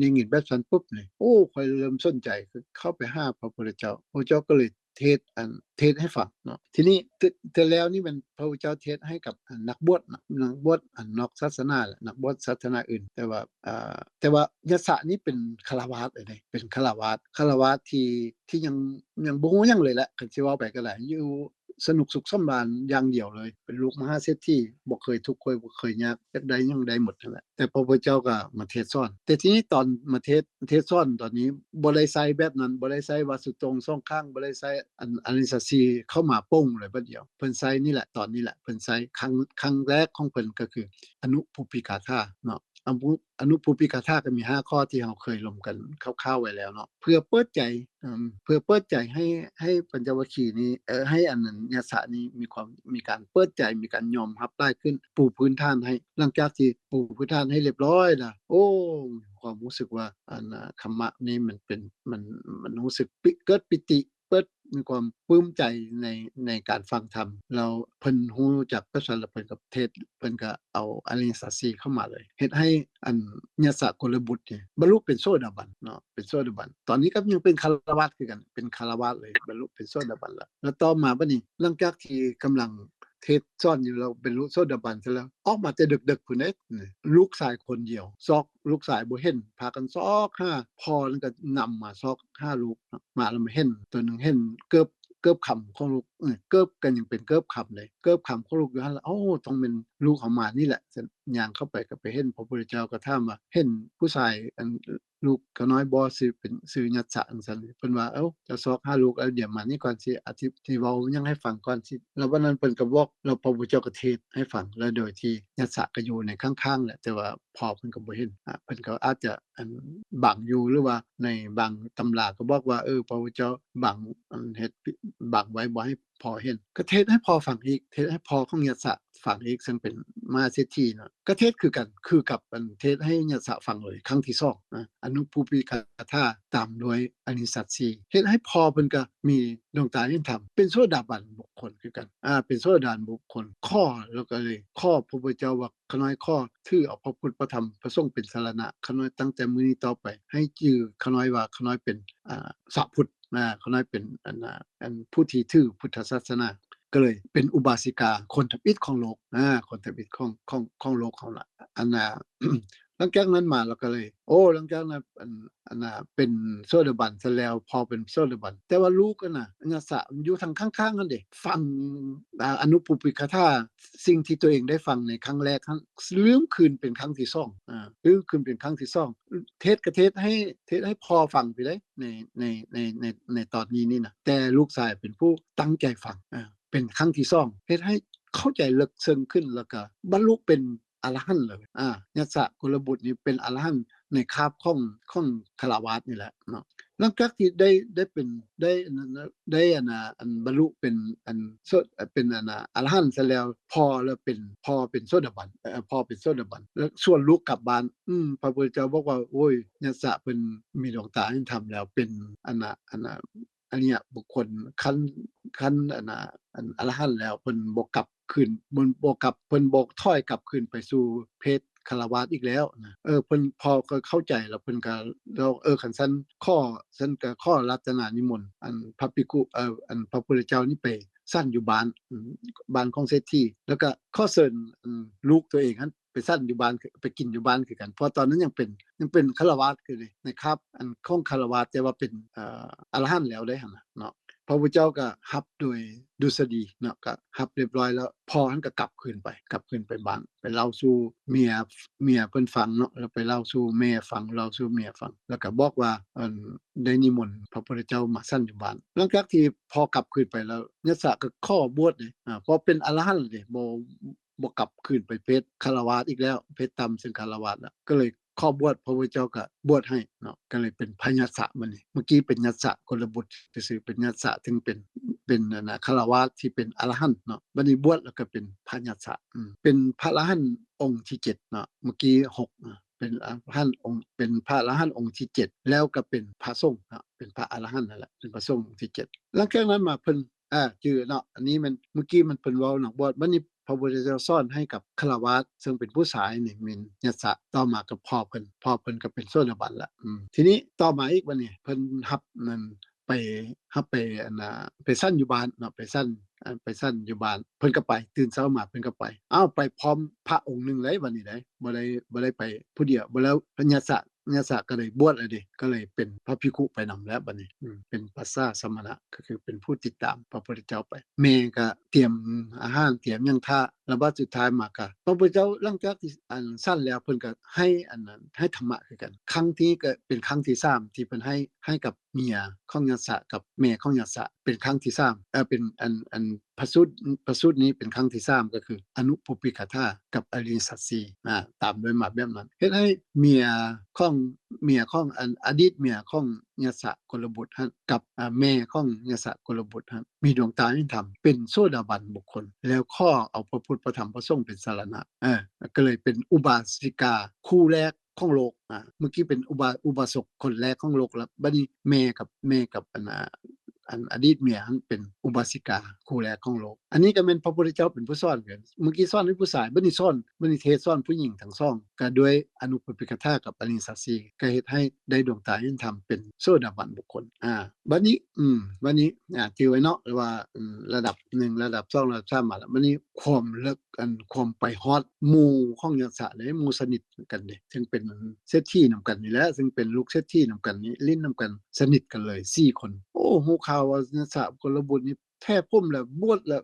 ໄດ້ຍິນແບບຊັ້ນປຸບນີ້ ໂອ້ ຂ້ອຍເລີ່ມສົນໃຈ ຄືເຂົ້າໄປຫາພະພຸດທະເຈົ້າ ພະພຸດທະເຈົ້າກໍເລີຍເທດ ອັນ ເທດໃຫ້ຟັງເນາະ. ທີນີ້ ແຕ່ ແຕ່ແລ້ວນີ້ແມ່ນພະພຸດທະເຈົ້າເທດໃຫ້ກັບ ອັນ ນັກບວດເນາະ ນັກບວດ ອັນ ນອກສາສະໜາ ແລະ ນັກບວດສາສະໜາອື່ນ ແຕ່ວ່າ ອ່າ ແຕ່ວ່າຍັດສະນີ້ເປັນຄາລະວາດເລີຍເດ້ ເປັນຄາລະວາດ ຄາລະວາດທີ່ ທີ່ຍັງ ຍັງບໍ່ຮູ້ຫຍັງເລີຍແຫຼະ ຄັນຊິເວົ້າໄປກໍໄດ້ ຢູ່ ສະໜຸກສຸກສຳລານຢ່າງດຽວເລີຍ ເປັນລູກມະຫາເສດຖີ ບໍ່ເຄີຍທຸກ ບໍ່ເຄີຍຍາກ ຢາກໄດ້ຫຍັງໄດ້ໝົດຫັ້ນແຫຼະ. ແຕ່ພະພຸດທະເຈົ້າກໍມາເທດສອນ ແຕ່ທີນີ້ຕອນມາເທດ ເທດສອນຕອນນີ້ບໍ່ໄດ້ໃຊ້ແບບນັ້ນ ບໍ່ໄດ້ໃຊ້ວ່າສຸດໂຕ່ງສອງຂ້າງ ບໍ່ໄດ້ໃຊ້ອັນ ອະລິຍະສັດສີ່ເຂົ້າມາໂປ້ງເລີຍບາດດຽວ ເພິ່ນໃຊ້ນີ້ແຫຼະ ຕອນນີ້ແຫຼະ ເພິ່ນໃຊ້ຄັ້ງ ຄັ້ງແລກຂອງເພິ່ນກໍຄືອະນຸພູປີກາຖາເນາະ. ອະນຸ ອະນຸພູປີກາຖາກໍມີຫ້າຂໍ້ທີ່ເຮົາເຄີຍລົມກັນຄ່າວໆໄວ້ແລ້ວເນາະ ເພື່ອເປີດໃຈ ເອີ ເພື່ອເປີດໃຈໃຫ້ ໃຫ້ປັນຈະວັກຄີນີ້ ເອີ ໃຫ້ອັນນັ້ນ ຍັດສະນີ້ມີຄວາມ ມີການເປີດໃຈ ມີການຍອມຮັບຫຼາຍຂຶ້ນ ປູພື້ນຖານໃຫ້ ຫຼັງຈາກທີ່ປູພື້ນຖານໃຫ້ລຽບຮ້ອຍລະ ໂອ້ ມີຄວາມຮູ້ສຶກວ່າ ອັນ ຄຳມະນີ້ມັນເປັນ ມັນ ມັນຮູ້ສຶກປິ ເກີດປີຕິ ເປີດ ມີຄວາມປຶ້ມໃຈໃນ ໃນການຟັງທຳ ແລ້ວເພິ່ນຮູ້ຈັກແບບຊັ້ນ ແລ້ວເພິ່ນກໍເທດ ເພິ່ນກໍເອົາອະລິຍະສັດສີ່ເຂົ້າມາເລີຍ ເຮັດໃຫ້ອັນ ຍະສະໂກລະບຸດນີ້ບັນລຸເປັນໂສດາບັນເນາະ ເປັນໂສດາບັນ. ຕອນນີ້ກໍຍັງເປັນຄາລະວາດຄືກັນ ເປັນຄາລະວາດເລີຍ ບັນລຸເປັນໂສດາບັນແລ້ວ. ແລ້ວຕໍ່ມາບັດນີ້ ຫຼັງຈາກທີ່ກຳລັງເທດສອນຢູ່ ແລ້ວບັນລຸໂສດາບັນເສດແລ້ວ ອອກມາແຕ່ເດິກໆພຸ້ນເດ້ ລູກຊາຍຄົນດຽວ ຊອກ ລູກຊາຍບໍ່ເຫັນ ພາກັນຊອກຫາ ພໍ່ນັ້ນກໍນຳມາຊອກຫາລູກເນາະ ມາແລ້ວມາເຫັນ ໂຕໜຶ່ງເຫັນເກີບ ເກີບຄຳຂອງລູກ ເອີ ເກີບກໍຍັງເປັນເກີບຄຳເດ້ ເກີບຄຳຂອງລູກຢູ່ຫັ້ນລະ ໂອ້ ຕ້ອງແມ່ນລູກເຮົາມານີ້ແຫຼະ. ຍ່າງເຂົ້າໄປກໍໄປເຫັນ ພະພຸດທະເຈົ້າກໍຖາມວ່າ ເຫັນຜູ້ຊາຍ ອັນ ລູກຂ້ານ້ອຍບໍ່ ຊື່ເປັນ ຊື່ຍັດສະ ຈັ່ງຊັ້ນ. ເພິ່ນວ່າ ເອົ້າ ເຈົ້າຊອກຫາລູກ ເອົາ ດຽວມານີ້ກ່ອນ ຊິອະທິ ຊິເວົ້າຫຍັງໃຫ້ຟັງກ່ອນ ຊິ ແລ້ວວັນນັ້ນເພິ່ນກໍບອກ ແລ້ວພະພຸດທະເຈົ້າກໍເທດໃຫ້ຟັງ ແລ້ວໂດຍທີ່ຍັດສະກໍຢູ່ໃນຂ້າງໆແຫຼະ ແຕ່ວ່າພໍ່ເພິ່ນກໍບໍ່ເຫັນ ອາ ເພິ່ນກໍອາດຈະ ອັນ ບັງຢູ່ ຫຼືວ່າໃນບາງຕຳລາກໍບອກວ່າ ເອີ ພະພຸດທະເຈົ້າບັງ ອັນ ເຮັດ ບັງໄວ້ບໍ່ໃຫ້ພໍ່ເຫັນ ກໍເທດໃຫ້ພໍ່ຟັງອີກ ເທດໃຫ້ພໍ່ຂອງຍັດສະຟັງອີກ ເຊິ່ງເປັນມະຫາເສດຖີເນາະ ກໍເທດຄືກັນ ຄືກັບ ອັນ ເທດໃຫ້ຍັດສະຟັງເລີຍ ຄັ້ງທີສອງ ອະ ອະນຸປູປິກະຖາ ຕາມດ້ວຍອະລິນສັດສີ່ ເຮັດໃຫ້ພໍ່ເພິ່ນກໍມີດວງຕາເຫັນທຳ ເປັນໂສດາບັນບຸກຄົນຄືກັນ ອາ ເປັນໂສດາບັນບຸກຄົນ ຂໍ ແລ້ວກໍເລີຍຂໍພະພຸດທະເຈົ້າວ່າ ຂ້ານ້ອຍຂໍຖືເອົາພະພຸດ ພະທຳ ພະສົງເປັນສະລະນະ ຂ້ານ້ອຍຕັ້ງແຕ່ມື້ນີ້ຕໍ່ໄປ ໃຫ້ຈື່ຂ້ານ້ອຍວ່າ ຂ້ານ້ອຍເປັນ ອາ ຊາວພຸດ ອາ ຂ້ານ້ອຍເປັນ ອັນ ອັນ ຜູ້ທີ່ຖືພຸດທະສາສະໜາ ກໍເລີຍເປັນອຸບາສິກາຄົນທຳອິດຂອງໂລກ ອາ ຄົນທຳອິດຂອງ ຂອງ ຂອງໂລກເຮົາລະ ອັນ ຫຼັງຈາກນັ້ນມາ ແລ້ວກໍເລີຍ ໂອ້ ຫຼັງຈາກນັ້ນ ອັນ ອັນນ່າ ເປັນໂສດາບັນຊະແລ້ວ ພໍເປັນໂສດາບັນ ແຕ່ວ່າລູກຫັ້ນນະ ຍະສະ ຢູ່ທາງຂ້າງໆຫັ້ນເດ ຟັງ ອາ ອະນຸປູປິກະຖາ ສິ່ງທີ່ຕົວເອງໄດ້ຟັງໃນຄັ້ງແລກຫັ້ນ ລືມຄືນເປັນຄັ້ງທີສອງ ອາ ລືມຄືນເປັນຄັ້ງທີສອງ ເທດກະເທດໃຫ້ ເທດໃຫ້ພໍ່ຟັງພີ້ເດ້ ໃນ ໃນ ໃນ ໃນ ໃນຕອນນີ້ນີ້ນະ ແຕ່ລູກຊາຍເປັນຜູ້ຕັ້ງໃຈຟັງ ອາ ເປັນຄັ້ງທີສອງ ເຮັດໃຫ້ເຂົ້າໃຈເລິກເຊິ່ງຂຶ້ນ ແລ້ວກະບັນລຸເປັນ ອະລະຫັນເລີຍ ອາ ຍະສະໂກລະບຸດນີ້ເປັນອະລະຫັນໃນຄາບຂອງ ຂອງຄາລະວາດນີ້ແຫຼະເນາະ ຫຼັງຈາກທີ່ໄດ້ ໄດ້ເປັນ ໄດ້ ໄດ້ອັນນ່າ ອັນບັນລຸເປັນ ອັນ ເປັນອັນນ່າ ອະລະຫັນຊະແລ້ວ ພໍລະເປັນ ພໍເປັນໂສດາບັນ ເອີ ພໍເປັນໂສດາບັນ ແລ້ວຊວນລູກກັບບ້ານ ອືມ ພະພຸດທະເຈົ້າບອກວ່າ ໂອ້ຍ ຍະສະເພິ່ນມີດວງຕາເຫັນທຳແລ້ວ ເປັນອັນນ່າ ອັນນ່າ ອະລິຍະບຸກຄົນຂັ້ນ ຂັ້ນ ອັນນ່າ ອັນ ອະລະຫັນແລ້ວ ເພິ່ນບໍ່ກັບຄືນ ບໍ່ ບໍ່ກັບ ເພິ່ນບໍ່ຖອຍກັບຄືນໄປສູ່ເພດຄາລະວາດອີກແລ້ວນະ ເອີ ເພິ່ນພໍກໍເຂົ້າໃຈແລ້ວ ເພິ່ນກໍ ເອີ ຄັນຊັ້ນ ຂໍ ຊັ້ນກໍຂໍອາລາທະນານິມົນ ອັນ ພະພິກຂຸ ເອີ ອັນ ພະພຸດທະເຈົ້ານີ້ໄປສັນຢູ່ບ້ານ ອືມ ບ້ານຂອງເສດຖີ ແລ້ວກໍຂໍເຊີນ ອືມ ລູກຕົວເອງຫັ້ນ ໄປສັນຢູ່ບ້ານ ໄປກິນຢູ່ບ້ານຄືກັນ ເພາະຕອນນັ້ນຍັງເປັນ ຍັງເປັນຄາລະວາດຢູ່ເດ ໃນຄາບອັນຂອງຄາລະວາດ ແຕ່ວ່າເປັນ ເອີ ອະລະຫັນແລ້ວໄດ໋ຫັ້ນນະເນາະ ພະພຸດທະເຈົ້າກໍຮັບໂດຍດຸສະດີເນາະ ກໍຮັບຮຽບຮ້ອຍແລ້ວ ພໍ່ຫັ້ນກໍກັບຄືນໄປ ກັບຄືນໄປບ້ານ ໄປເລົ່າສູ່ເມຍ ເມຍເພິ່ນຟັງເນາະ ແລ້ວໄປເລົ່າສູ່ແມ່ຟັງ ເລົ່າສູ່ເມຍຟັງ ແລ້ວກໍບອກວ່າ ອັນ ໄດ້ນິມົນພະພຸດທະເຈົ້າມາສັນຢູ່ບ້ານ ຫຼັງຈາກທີ່ພໍ່ກັບຄືນໄປແລ້ວ ຍະສະກໍຂໍບວດເດ ອາ ເພາະເປັນອະລະຫັນແລ້ວເດ ບໍ່ ບໍ່ກັບຄືນໄປເພດຄາລະວາດອີກແລ້ວ ເພດຕ່ຳເຊິ່ງຄາລະວາດແລ້ວ ກໍເລີຍຂໍບວດ ພະພຸດທະເຈົ້າກໍບວດໃຫ້ເນາະ ກໍເລີຍເປັນພະຍະສະບັດນີ້ ເມື່ອກີ້ເປັນຍະສະໂກລະບຸດຊື່ໆ ເປັນຍະສະ ເຖິງເປັນ ເປັນອັນນ່າ ຄາລະວາດທີ່ເປັນອະລະຫັນເນາະ ບັດນີ້ບວດແລ້ວກໍເປັນພະຍະສະ ອືມ ເປັນພະອະລະຫັນອົງທີເຈັດເນາະ ເມື່ອກີ້ຫົກ ເປັນອະລະຫັນອົງ ເປັນພະອະລະຫັນອົງທີເຈັດ ແລ້ວກໍເປັນພະສົງເນາະ ເປັນພະອະລະຫັນນັ້ນແຫຼະ ເປັນພະສົງອົງທີເຈັດ ຫຼັງຈາກນັ້ນມາເພິ່ນ ອາ ຈື່ເນາະ ອັນນີ້ມັນ ເມື່ອກີ້ມັນເພິ່ນເວົ້ານອກບວດ ບັດນີ້ພະພຸດທະເຈົ້າສອນໃຫ້ກັບຄາລະວາດ ເຊິ່ງເປັນຜູ້ຊາຍນີ້ ມີນ ຍະສະ ຕໍ່ມາກັບພໍ່ເພິ່ນ ພໍ່ເພິ່ນກໍເປັນໂສດາບັນລະ ອືມ ທີນີ້ຕໍ່ມາອີກ ບັດນີ້ເພິ່ນຮັບນັ້ນ ໄປ ຮັບໄປ ອັນນ່າ ໄປສັນຢູ່ບ້ານເນາະ ໄປສັນ ອັນ ໄປສັນຢູ່ບ້ານ ເພິ່ນກໍໄປ ຕື່ນເຊົ້າມາເພິ່ນກໍໄປ ອ້າວ ໄປພ້ອມພະອົງໜຶ່ງເລີຍ ບັດນີ້ເດ້ ບໍ່ໄດ້ ບໍ່ໄດ້ໄປຜູ້ດຽວ ບໍ່ແລ້ວ ຍະສະ ຍະສະກໍເລີຍບວດແລ້ວເດ ກໍເລີຍເປັນພະພິກຂຸໄປນຳແລ້ວບັດນີ້ ອືມ ເປັນພະສາສະມະນະ ກໍຄືເປັນຜູ້ຕິດຕາມພະພຸດທະເຈົ້າໄປ ແມ່ກໍຕຽມອາຫານຕຽມຫຍັງຖ້າ ແລ້ວບັດສຸດທ້າຍມາກໍ ພະພຸດທະເຈົ້າຫຼັງຈາກທີ່ ອັນ ສັນແລ້ວ ເພິ່ນກໍໃຫ້ ອັນນັ້ນ ໃຫ້ທຳມະຄືກັນ ຄັ້ງທີ່ ກໍເປັນຄັ້ງທີສາມທີ່ເພິ່ນໃຫ້ ໃຫ້ກັບເມຍຂອງຍະສະ ກັບແມ່ຂອງຍະສະ ເປັນຄັ້ງທີສາມ ເອີ ເປັນ ອັນ ອັນ ພະສູດ ພະສູດນີ້ເປັນຄັ້ງທີສາມ ກໍຄືອະນຸປູປິກະຖາກັບອະລິນສັດສີ່ ອາ ຕາມດ້ວຍມາແບບນັ້ນ ເຮັດໃຫ້ເມຍຂອງ ເມຍຂອງ ອັນ ອະດີດເມຍຂອງຍະສະໂກລະບຸດຫັ້ນ ກັບ ອາ ແມ່ຂອງຍະສະໂກລະບຸດຫັ້ນ ມີດວງຕາເຫັນທຳ ເປັນໂສດາບັນບຸກຄົນ ແລ້ວຂໍເອົາພະພຸດ ພະທຳ ພະສົງເປັນສາລະນະ ເອີ ກໍເລີຍເປັນອຸບາສິກາຄູ່ແລກ ຂອງໂລກ ອາ ເມື່ອກີ້ເປັນອຸບາ ອຸບາສົກຄົນແລກຂອງໂລກແລ້ວ ບັດນີ້ແມ່ກັບ ແມ່ກັບ ອັນ ອາ ອັນອະດີດເມຍຫັ້ນເປັນອຸບາສິກາຄູ່ແລກຂອງໂລກ ອັນນີ້ກໍແມ່ນພະພຸດທະເຈົ້າເປັນຜູ້ສອນກັນ ເມື່ອກີ້ສອນໃຫ້ຜູ້ຊາຍ ບັດນີ້ສອນ ບັດນີ້ເທດສອນຜູ້ຍິງທັງສອງ ກໍດ້ວຍອະນຸປູປິກະຖາກັບອະລິນສັດສີ່ ກໍເຮັດໃຫ້ໄດ້ດວງຕາເຫັນທຳເປັນໂສດາບັນບຸກຄົນ ອາ ບັດນີ້ ອືມ ບັດນີ້ ອາ ຈື່ໄວ້ເນາະ ວ່າ ອືມ ລະດັບໜຶ່ງ ລະດັບສອງ ລະດັບສາມມາແລ້ວ ບັດນີ້ຄວາມເລິກ ອັນ ຄວາມໄປຮອດໝູ່ຂອງຍະສະເດ້ ໝູ່ສະໜິດກັນເດ້ ເຊິ່ງເປັນເສດຖີນຳກັນນີ້ແຫຼະ ເຊິ່ງເປັນລູກເສດຖີນຳກັນນີ້ ຫຼິ້ນນຳກັນ ສະໜິດກັນເລີຍສີ່ຄົນ ໂອ້ ຮູ້ຂ່າວວ່າຍະສະໂກລະບຸດນີ້ແຖຜົມແລ້ວ ບວດແລ້ວ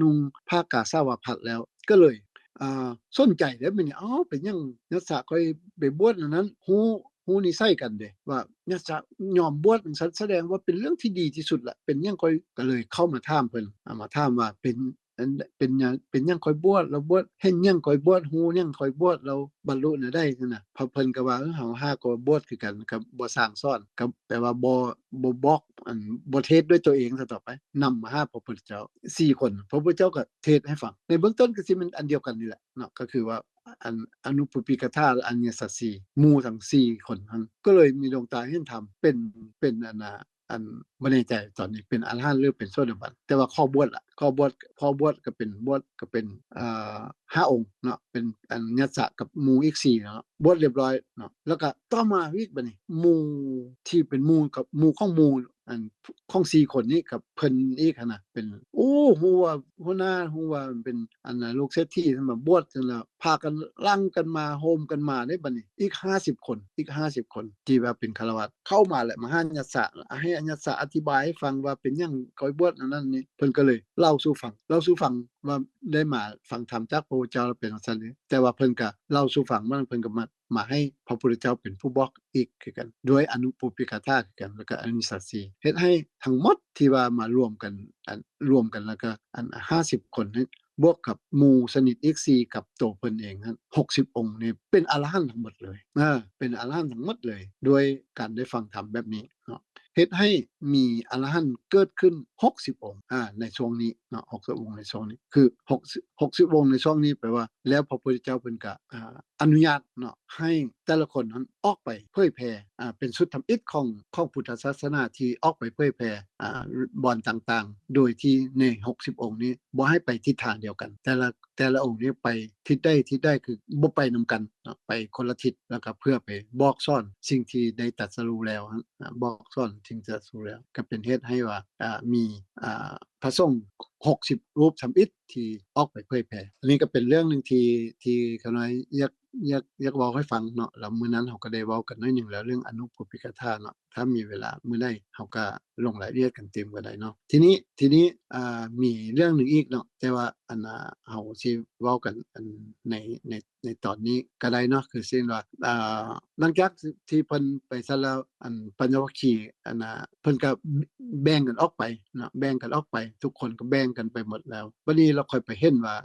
ນຸ່ງຜ້າກາສາວະພັດແລ້ວ ກໍເລີຍ ອ່າ ສົນໃຈເດ້ ມື້ນີ້ ອ້າວ ເປັນຫຍັງຍະສະຂ້ອຍໄປບວດອັນນັ້ນ ຮູ້ ຮູ້ນິໄສກັນເດ້ ວ່າຍາດຈະຍອມບວດຈັ່ງຊັ້ນ ສະແດງວ່າເປັນເລື່ອງທີ່ດີທີ່ສຸດລະ. ເປັນຫຍັງຂ້ອຍ ກໍເລີຍເຂົ້າມາຖາມເພິ່ນ ເອົາມາຖາມວ່າເປັນ ອັນ ເປັນຫຍັງ ເປັນຫຍັງຂ້ອຍບວດ ແລ້ວບວດ ເຫັນຫຍັງຂ້ອຍບວດ ຮູ້ຫຍັງຂ້ອຍບວດ ແລ້ວບັນລຸແນວໃດຫັ້ນນະ. ເພິ່ນກໍວ່າ ເອີ ເຮົາຫາກໍບວດຄືກັນ ກໍບໍ່ສັ່ງສອນ ກໍແປວ່າບໍ່ ບໍ່ບອກ ອັນ ບໍ່ເທດດ້ວຍຕົວເອງຊະຕໍ່ໄປ ນຳມາຫາພະພຸດທະເຈົ້າສີ່ຄົນ ພະພຸດທະເຈົ້າກໍເທດໃຫ້ຟັງ. ໃນເບື້ອງຕົ້ນກໍຊິແມ່ນອັນດຽວກັນນີ້ແຫຼະເນາະ ກໍຄືວ່າ ອັນ ອະນຸປູປີກະຖາ ແລະ ອະລິຍະສັດສີ່ ໝູ່ທັງສີ່ຄົນຫັ້ນ ກໍເລີຍມີດວງຕາເຫັນທຳ ເປັນ ເປັນ ອັນນ່າ ອັນ ບໍ່ແນ່ໃຈຕອນນີ້ເປັນອະລະຫັນ ຫຼື ເປັນໂສດາບັນ ແຕ່ວ່າຂໍບວດລະ ຂໍບວດ ຂໍບວດກໍເປັນ ບວດກໍເປັນ ເອີ ຫ້າອົງເນາະ ເປັນອັນຍາດສະກັບໝູ່ອີກສີ່ເນາະ ບວດລຽບຮ້ອຍເນາະ. ແລ້ວກໍຕໍ່ມາອີກ ບັດນີ້ໝູ່ທີ່ເປັນໝູ່ກັບໝູ່ຂອງໝູ່ ອັນຂອງສີ່ຄົນນີ້ກັບເພິ່ນອີກຫັ້ນນະ ເປັນ ໂອ້ ຮູ້ວ່າຫົວໜ້າ ຮູ້ວ່າເປັນອັນນ່າ ລູກເສດຖີ ມາບວດຊັ້ນລະ ພາກັນຫຼັ່ງກັນມາ ໂຮມກັນມາເດ້. ບັດນີ້ອີກຫ້າສິບຄົນ ອີກຫ້າສິບຄົນທີ່ວ່າເປັນຄາລະວາດ ເຂົ້າມາແຫຼະ ມາຫາຍາດສະ ໃຫ້ຍາດສະອະທິບາຍໃຫ້ຟັງວ່າເປັນຫຍັງຂ້ອຍບວດ ອັນນັ້ນນີ້ ເພິ່ນກໍເລີຍເລົ່າສູ່ຟັງ ເລົ່າສູ່ຟັງວ່າໄດ້ມາຟັງທຳຈາກພະພຸດທະເຈົ້າ ແລ້ວເປັນຈັ່ງຊັ້ນເດ້. ແຕ່ວ່າເພິ່ນກໍເລົ່າສູ່ຟັງ ມັນເພິ່ນກໍມາ ມາໃຫ້ພະພຸດທະເຈົ້າເປັນຜູ້ບອກອີກຄືກັນ ດ້ວຍອະນຸປູປີກະຖາຄືກັນ ແລ້ວກໍອະລິຍະສັດສີ່ ເຮັດໃຫ້ທັງໝົດທີ່ວ່າມາລວມກັນ ອັນ ລວມກັນ ແລ້ວກໍອັນຫ້າສິບຄົນນີ້ ບວກກັບໝູ່ສະໜິດອີກສີ່ ກັບໂຕເພິ່ນເອງຫັ້ນ ຫົກສິບອົງນີ້ ເປັນອະລະຫັນທັງໝົດເລີຍ ເອີ ເປັນອະລະຫັນທັງໝົດເລີຍ ດ້ວຍການໄດ້ຟັງທຳແບບນີ້ເນາະ ເຮັດໃຫ້ມີອະລະຫັນເກີດຂຶ້ນຫົກສິບອົງ ອາ ໃນຊ່ວງນີ້ເນາະ ຫົກສິບອົງໃນຊ່ວງນີ້ ຄືຫົກສິບ ຫົກສິບອົງໃນຊ່ວງນີ້ ແປວ່າ ແລ້ວພະພຸດທະເຈົ້າເພິ່ນກໍ ອາ ອະນຸຍາດເນາະ ໃຫ້ແຕ່ລະຄົນນັ້ນອອກໄປເຜີຍແຜ່ ອາ ເປັນຊຸດທຳອິດຂອງ ຂອງພຸດທະສາສະໜາທີ່ອອກໄປເຜີຍແຜ່ ອາ ບ່ອນຕ່າງໆ ໂດຍທີ່ໃນຫົກສິບອົງນີ້ບໍ່ໃຫ້ໄປທິດທາງດຽວກັນ ແຕ່ລະ ແຕ່ລະອົງນີ້ໄປທິດໃດທິດໃດ ຄືບໍ່ໄປນຳກັນເນາະ ໄປຄົນລະທິດ ແລ້ວກໍເພື່ອໄປບອກສອນສິ່ງທີ່ໄດ້ຕັດສະຮູ້ແລ້ວ ອາ ບອກສອນສິ່ງທີ່ຕັດສະຮູ້ແລ້ວ ກໍເປັນເຫດໃຫ້ວ່າ ອາ ມີ ອາ ພະສົງຫົກສິບຮູບທຳອິດທີ່ອອກໄປເຜີຍແຜ່. ອັນນີ້ກໍເປັນເລື່ອງໜຶ່ງທີ່ ທີ່ຂ້ານ້ອຍຢາກ ຢາກ ຢາກເວົ້າໃຫ້ຟັງເນາະ ແລ້ວມື້ນັ້ນເຮົາກໍໄດ້ເວົ້າກັນໜ້ອຍໜຶ່ງແລ້ວ ເລື່ອງອະນຸປູປີກະຖາເນາະ. ຖ້າມີເວລາມື້ໃດເຮົາກໍລົງລາຍລະອຽດກັນຕື່ມກໍໄດ້ເນາະ. ທີນີ້ ທີນີ້ ອາ ມີເລື່ອງໜຶ່ງອີກເນາະ ແຕ່ວ່າ ອັນ ອາ ເຮົາຊິເວົ້າກັນ ອັນ ໃນ ໃນ ໃນຕອນນີ້ກໍໄດ້ເນາະ ຄືເຊັ່ນວ່າ ອາ ຫຼັງຈາກທີ່ເພິ່ນໄປຊັ້ນແລ້ວ ອັນ ປັນຍາວັກຄີ ອັນ ອາ ເພິ່ນກໍແບ່ງກັນອອກໄປເນາະ ແບ່ງກັນອອກໄປ ທຸກຄົນກໍແບ່ງກັນໄປໝົດແລ້ວ. ບັດນີ້ລາວຄ່ອຍໄປເຫັນວ່າ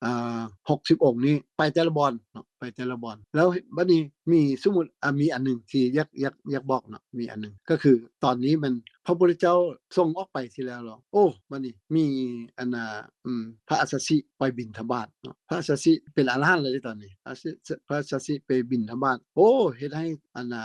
ອ່າ ຫົກສິບອົງນີ້ໄປແຕ່ລະບ່ອນເນາະ ໄປແຕ່ລະບ່ອນ. ແລ້ວບັດນີ້ມີ ສົມມຸດ ອາ ມີອັນໜຶ່ງທີ່ຢາກ ຢາກ ຢາກບອກເນາະ ມີອັນໜຶ່ງ ກໍຄືຕອນນີ້ແມ່ນພະພຸດທະເຈົ້າຊົງອອກໄປຊິແລ້ວເນາະ ໂອ້ ບັດນີ້ມີອັນນ່າ ອືມ ພະອັດສະຊິໄປບິນທະບາດເນາະ ພະອັດສະຊິເປັນອະລະຫັນແລ້ວເດ້ຕອນນີ້ ພະອັດສະ ພະອັດສະຊິໄປບິນທະບາດ ໂອ້ ເຮັດໃຫ້ອັນນ່າ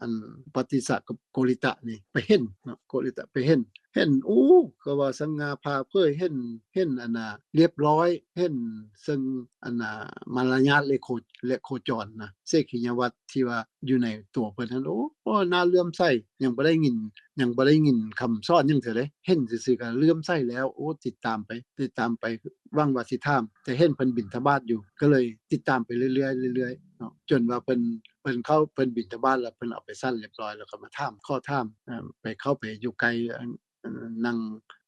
ອັນປະຕິສະກັບໂກລິຕະນີ້ໄປເຫັນເນາະ ໂກລິຕະໄປເຫັນ ເຫັນ ໂອ້ ຄືວ່າສະຫງ່າຜ່າເຜີຍ ເຫັນ ເຫັນອັນນ່າ ລຽບຮ້ອຍ ເຫັນເຊິ່ງອັນນ່າ ມາລະຍາດ ແລະ ໂຄ ແລະ ໂຄຈອນນະ ເສຂິຍະວັດທີ່ວ່າຢູ່ໃນຕົວເພິ່ນຫັ້ນ ໂອ້ ໜ້າເຫຼື້ອມໃສ ຍັງບໍ່ໄດ້ຍິນ ຍັງບໍ່ໄດ້ຍິນຄຳສອນຫຍັງເທື່ອເດ້ ເຫັນຊື່ໆກໍເຫຼື້ອມໃສແລ້ວ ໂອ້ ຕິດຕາມໄປ ຕິດຕາມໄປ ຫວັງວ່າຊິຖາມ ແຕ່ເຫັນເພິ່ນບິນທະບາດຢູ່ ກໍເລີຍຕິດຕາມໄປເລື້ອຍໆ ເລື້ອຍໆ ເນາະ ຈົນວ່າເພິ່ນ ເພິ່ນເຂົ້າ ເພິ່ນບິນທະບາດແລ້ວ ເພິ່ນເອົາໄປສັນລຽບຮ້ອຍ ແລ້ວກໍມາຖາມ ຂໍຖາມ ເອີ ໄປເຂົ້າໄປຢູ່ໃກ້ ອັນ ນັ່ງ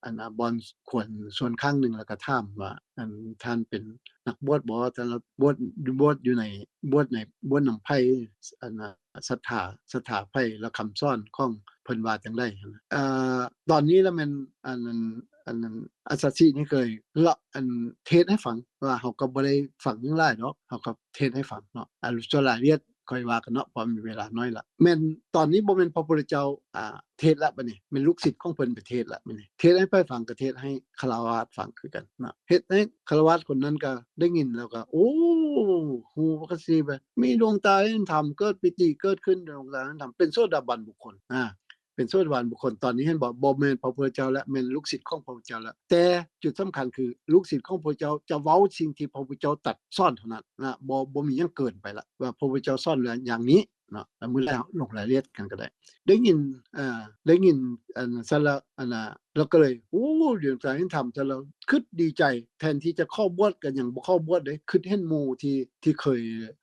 ອັນ ອາ ບ່ອນຄວນສ່ວນຂ້າງໜຶ່ງ ແລ້ວກໍຖາມວ່າ ອັນ ທ່ານເປັນນັກບວດບໍ່? ທ່ານລະບວດ ບວດຢູ່ໃນ ບວດໃນ ບວດນຳໃຜ? ອັນ ສັດທາ ສັດທາໃຜ? ແລ້ວຄຳສອນຂອງເພິ່ນວ່າຈັ່ງໃດ? ເອີ ຕອນນີ້ລະແມ່ນ ອັນ ອັນ ອັນ ອັດສະຊິນີ້ເຄີຍລະ ອັນ ເທດໃຫ້ຟັງ ວ່າເຮົາກໍບໍ່ໄດ້ຟັງຫຍັງຫຼາຍດອກ ເຮົາກໍເທດໃຫ້ຟັງເນາະ ອັນ ສ່ວນລາຍລະອຽດ ຄ່ອຍວ່າກັນເນາະ ເພາະມີເວລາໜ້ອຍລະ. ແມ່ນຕອນນີ້ບໍ່ແມ່ນພະພຸດທະເຈົ້າ ອ່າ ເທດລະ ບັດນີ້ແມ່ນລູກສິດຂອງເພິ່ນໄປເທດລະ ບັດນີ້ເທດໃຫ້ໃຜຟັງ ກໍເທດໃຫ້ຄາລະວາດຟັງຄືກັນເນາະ ເຮັດໃຫ້ຄາລະວາດຄົນນັ້ນກໍໄດ້ຍິນແລ້ວກໍ ໂອ້ ຮູ້ວ່າກະຊິແບບມີດວງຕາເຫັນທຳ ເກີດປີຕິເກີດຂຶ້ນ ດວງຕາເຫັນທຳ ເປັນໂສດາບັນບຸກຄົນ ອ່າ ເປັນໂສດາບັນບຸກຄົນ. ຕອນນີ້ເຫັນບໍ່ ບໍ່ແມ່ນພະພຸດທະເຈົ້າລະ ແມ່ນລູກສິດຂອງພະພຸດທະເຈົ້າລະ ແຕ່ຈຸດສຳຄັນຄືລູກສິດຂອງພະພຸດທະເຈົ້າຈະເວົ້າສິ່ງທີ່ພະພຸດທະເຈົ້າຕັດສອນເທົ່ານັ້ນນະ ບໍ່ ບໍ່ມີຫຍັງເກີນໄປລະ ວ່າພະພຸດທະເຈົ້າສອນແລ້ວຢ່າງນີ້ເນາະ ແລ້ວມື້ໜ້າເຮົາລົງລາຍລະອຽດກັນກໍໄດ້. ໄດ້ຍິນ ເອີ ໄດ້ຍິນ ອັນ ຊັ້ນລະ ອັນ ລະກໍເລີຍ ໂອ້ ດວງຕາເຫັນທຳ ຊັ້ນລະຄຶດດີໃຈ ແທນທີ່ຈະຂໍບວດກໍຍັງບໍ່ຂໍບວດເດ້ ຄຶດເຫັນໝູ່ທີ່ ທີ່ເຄີຍ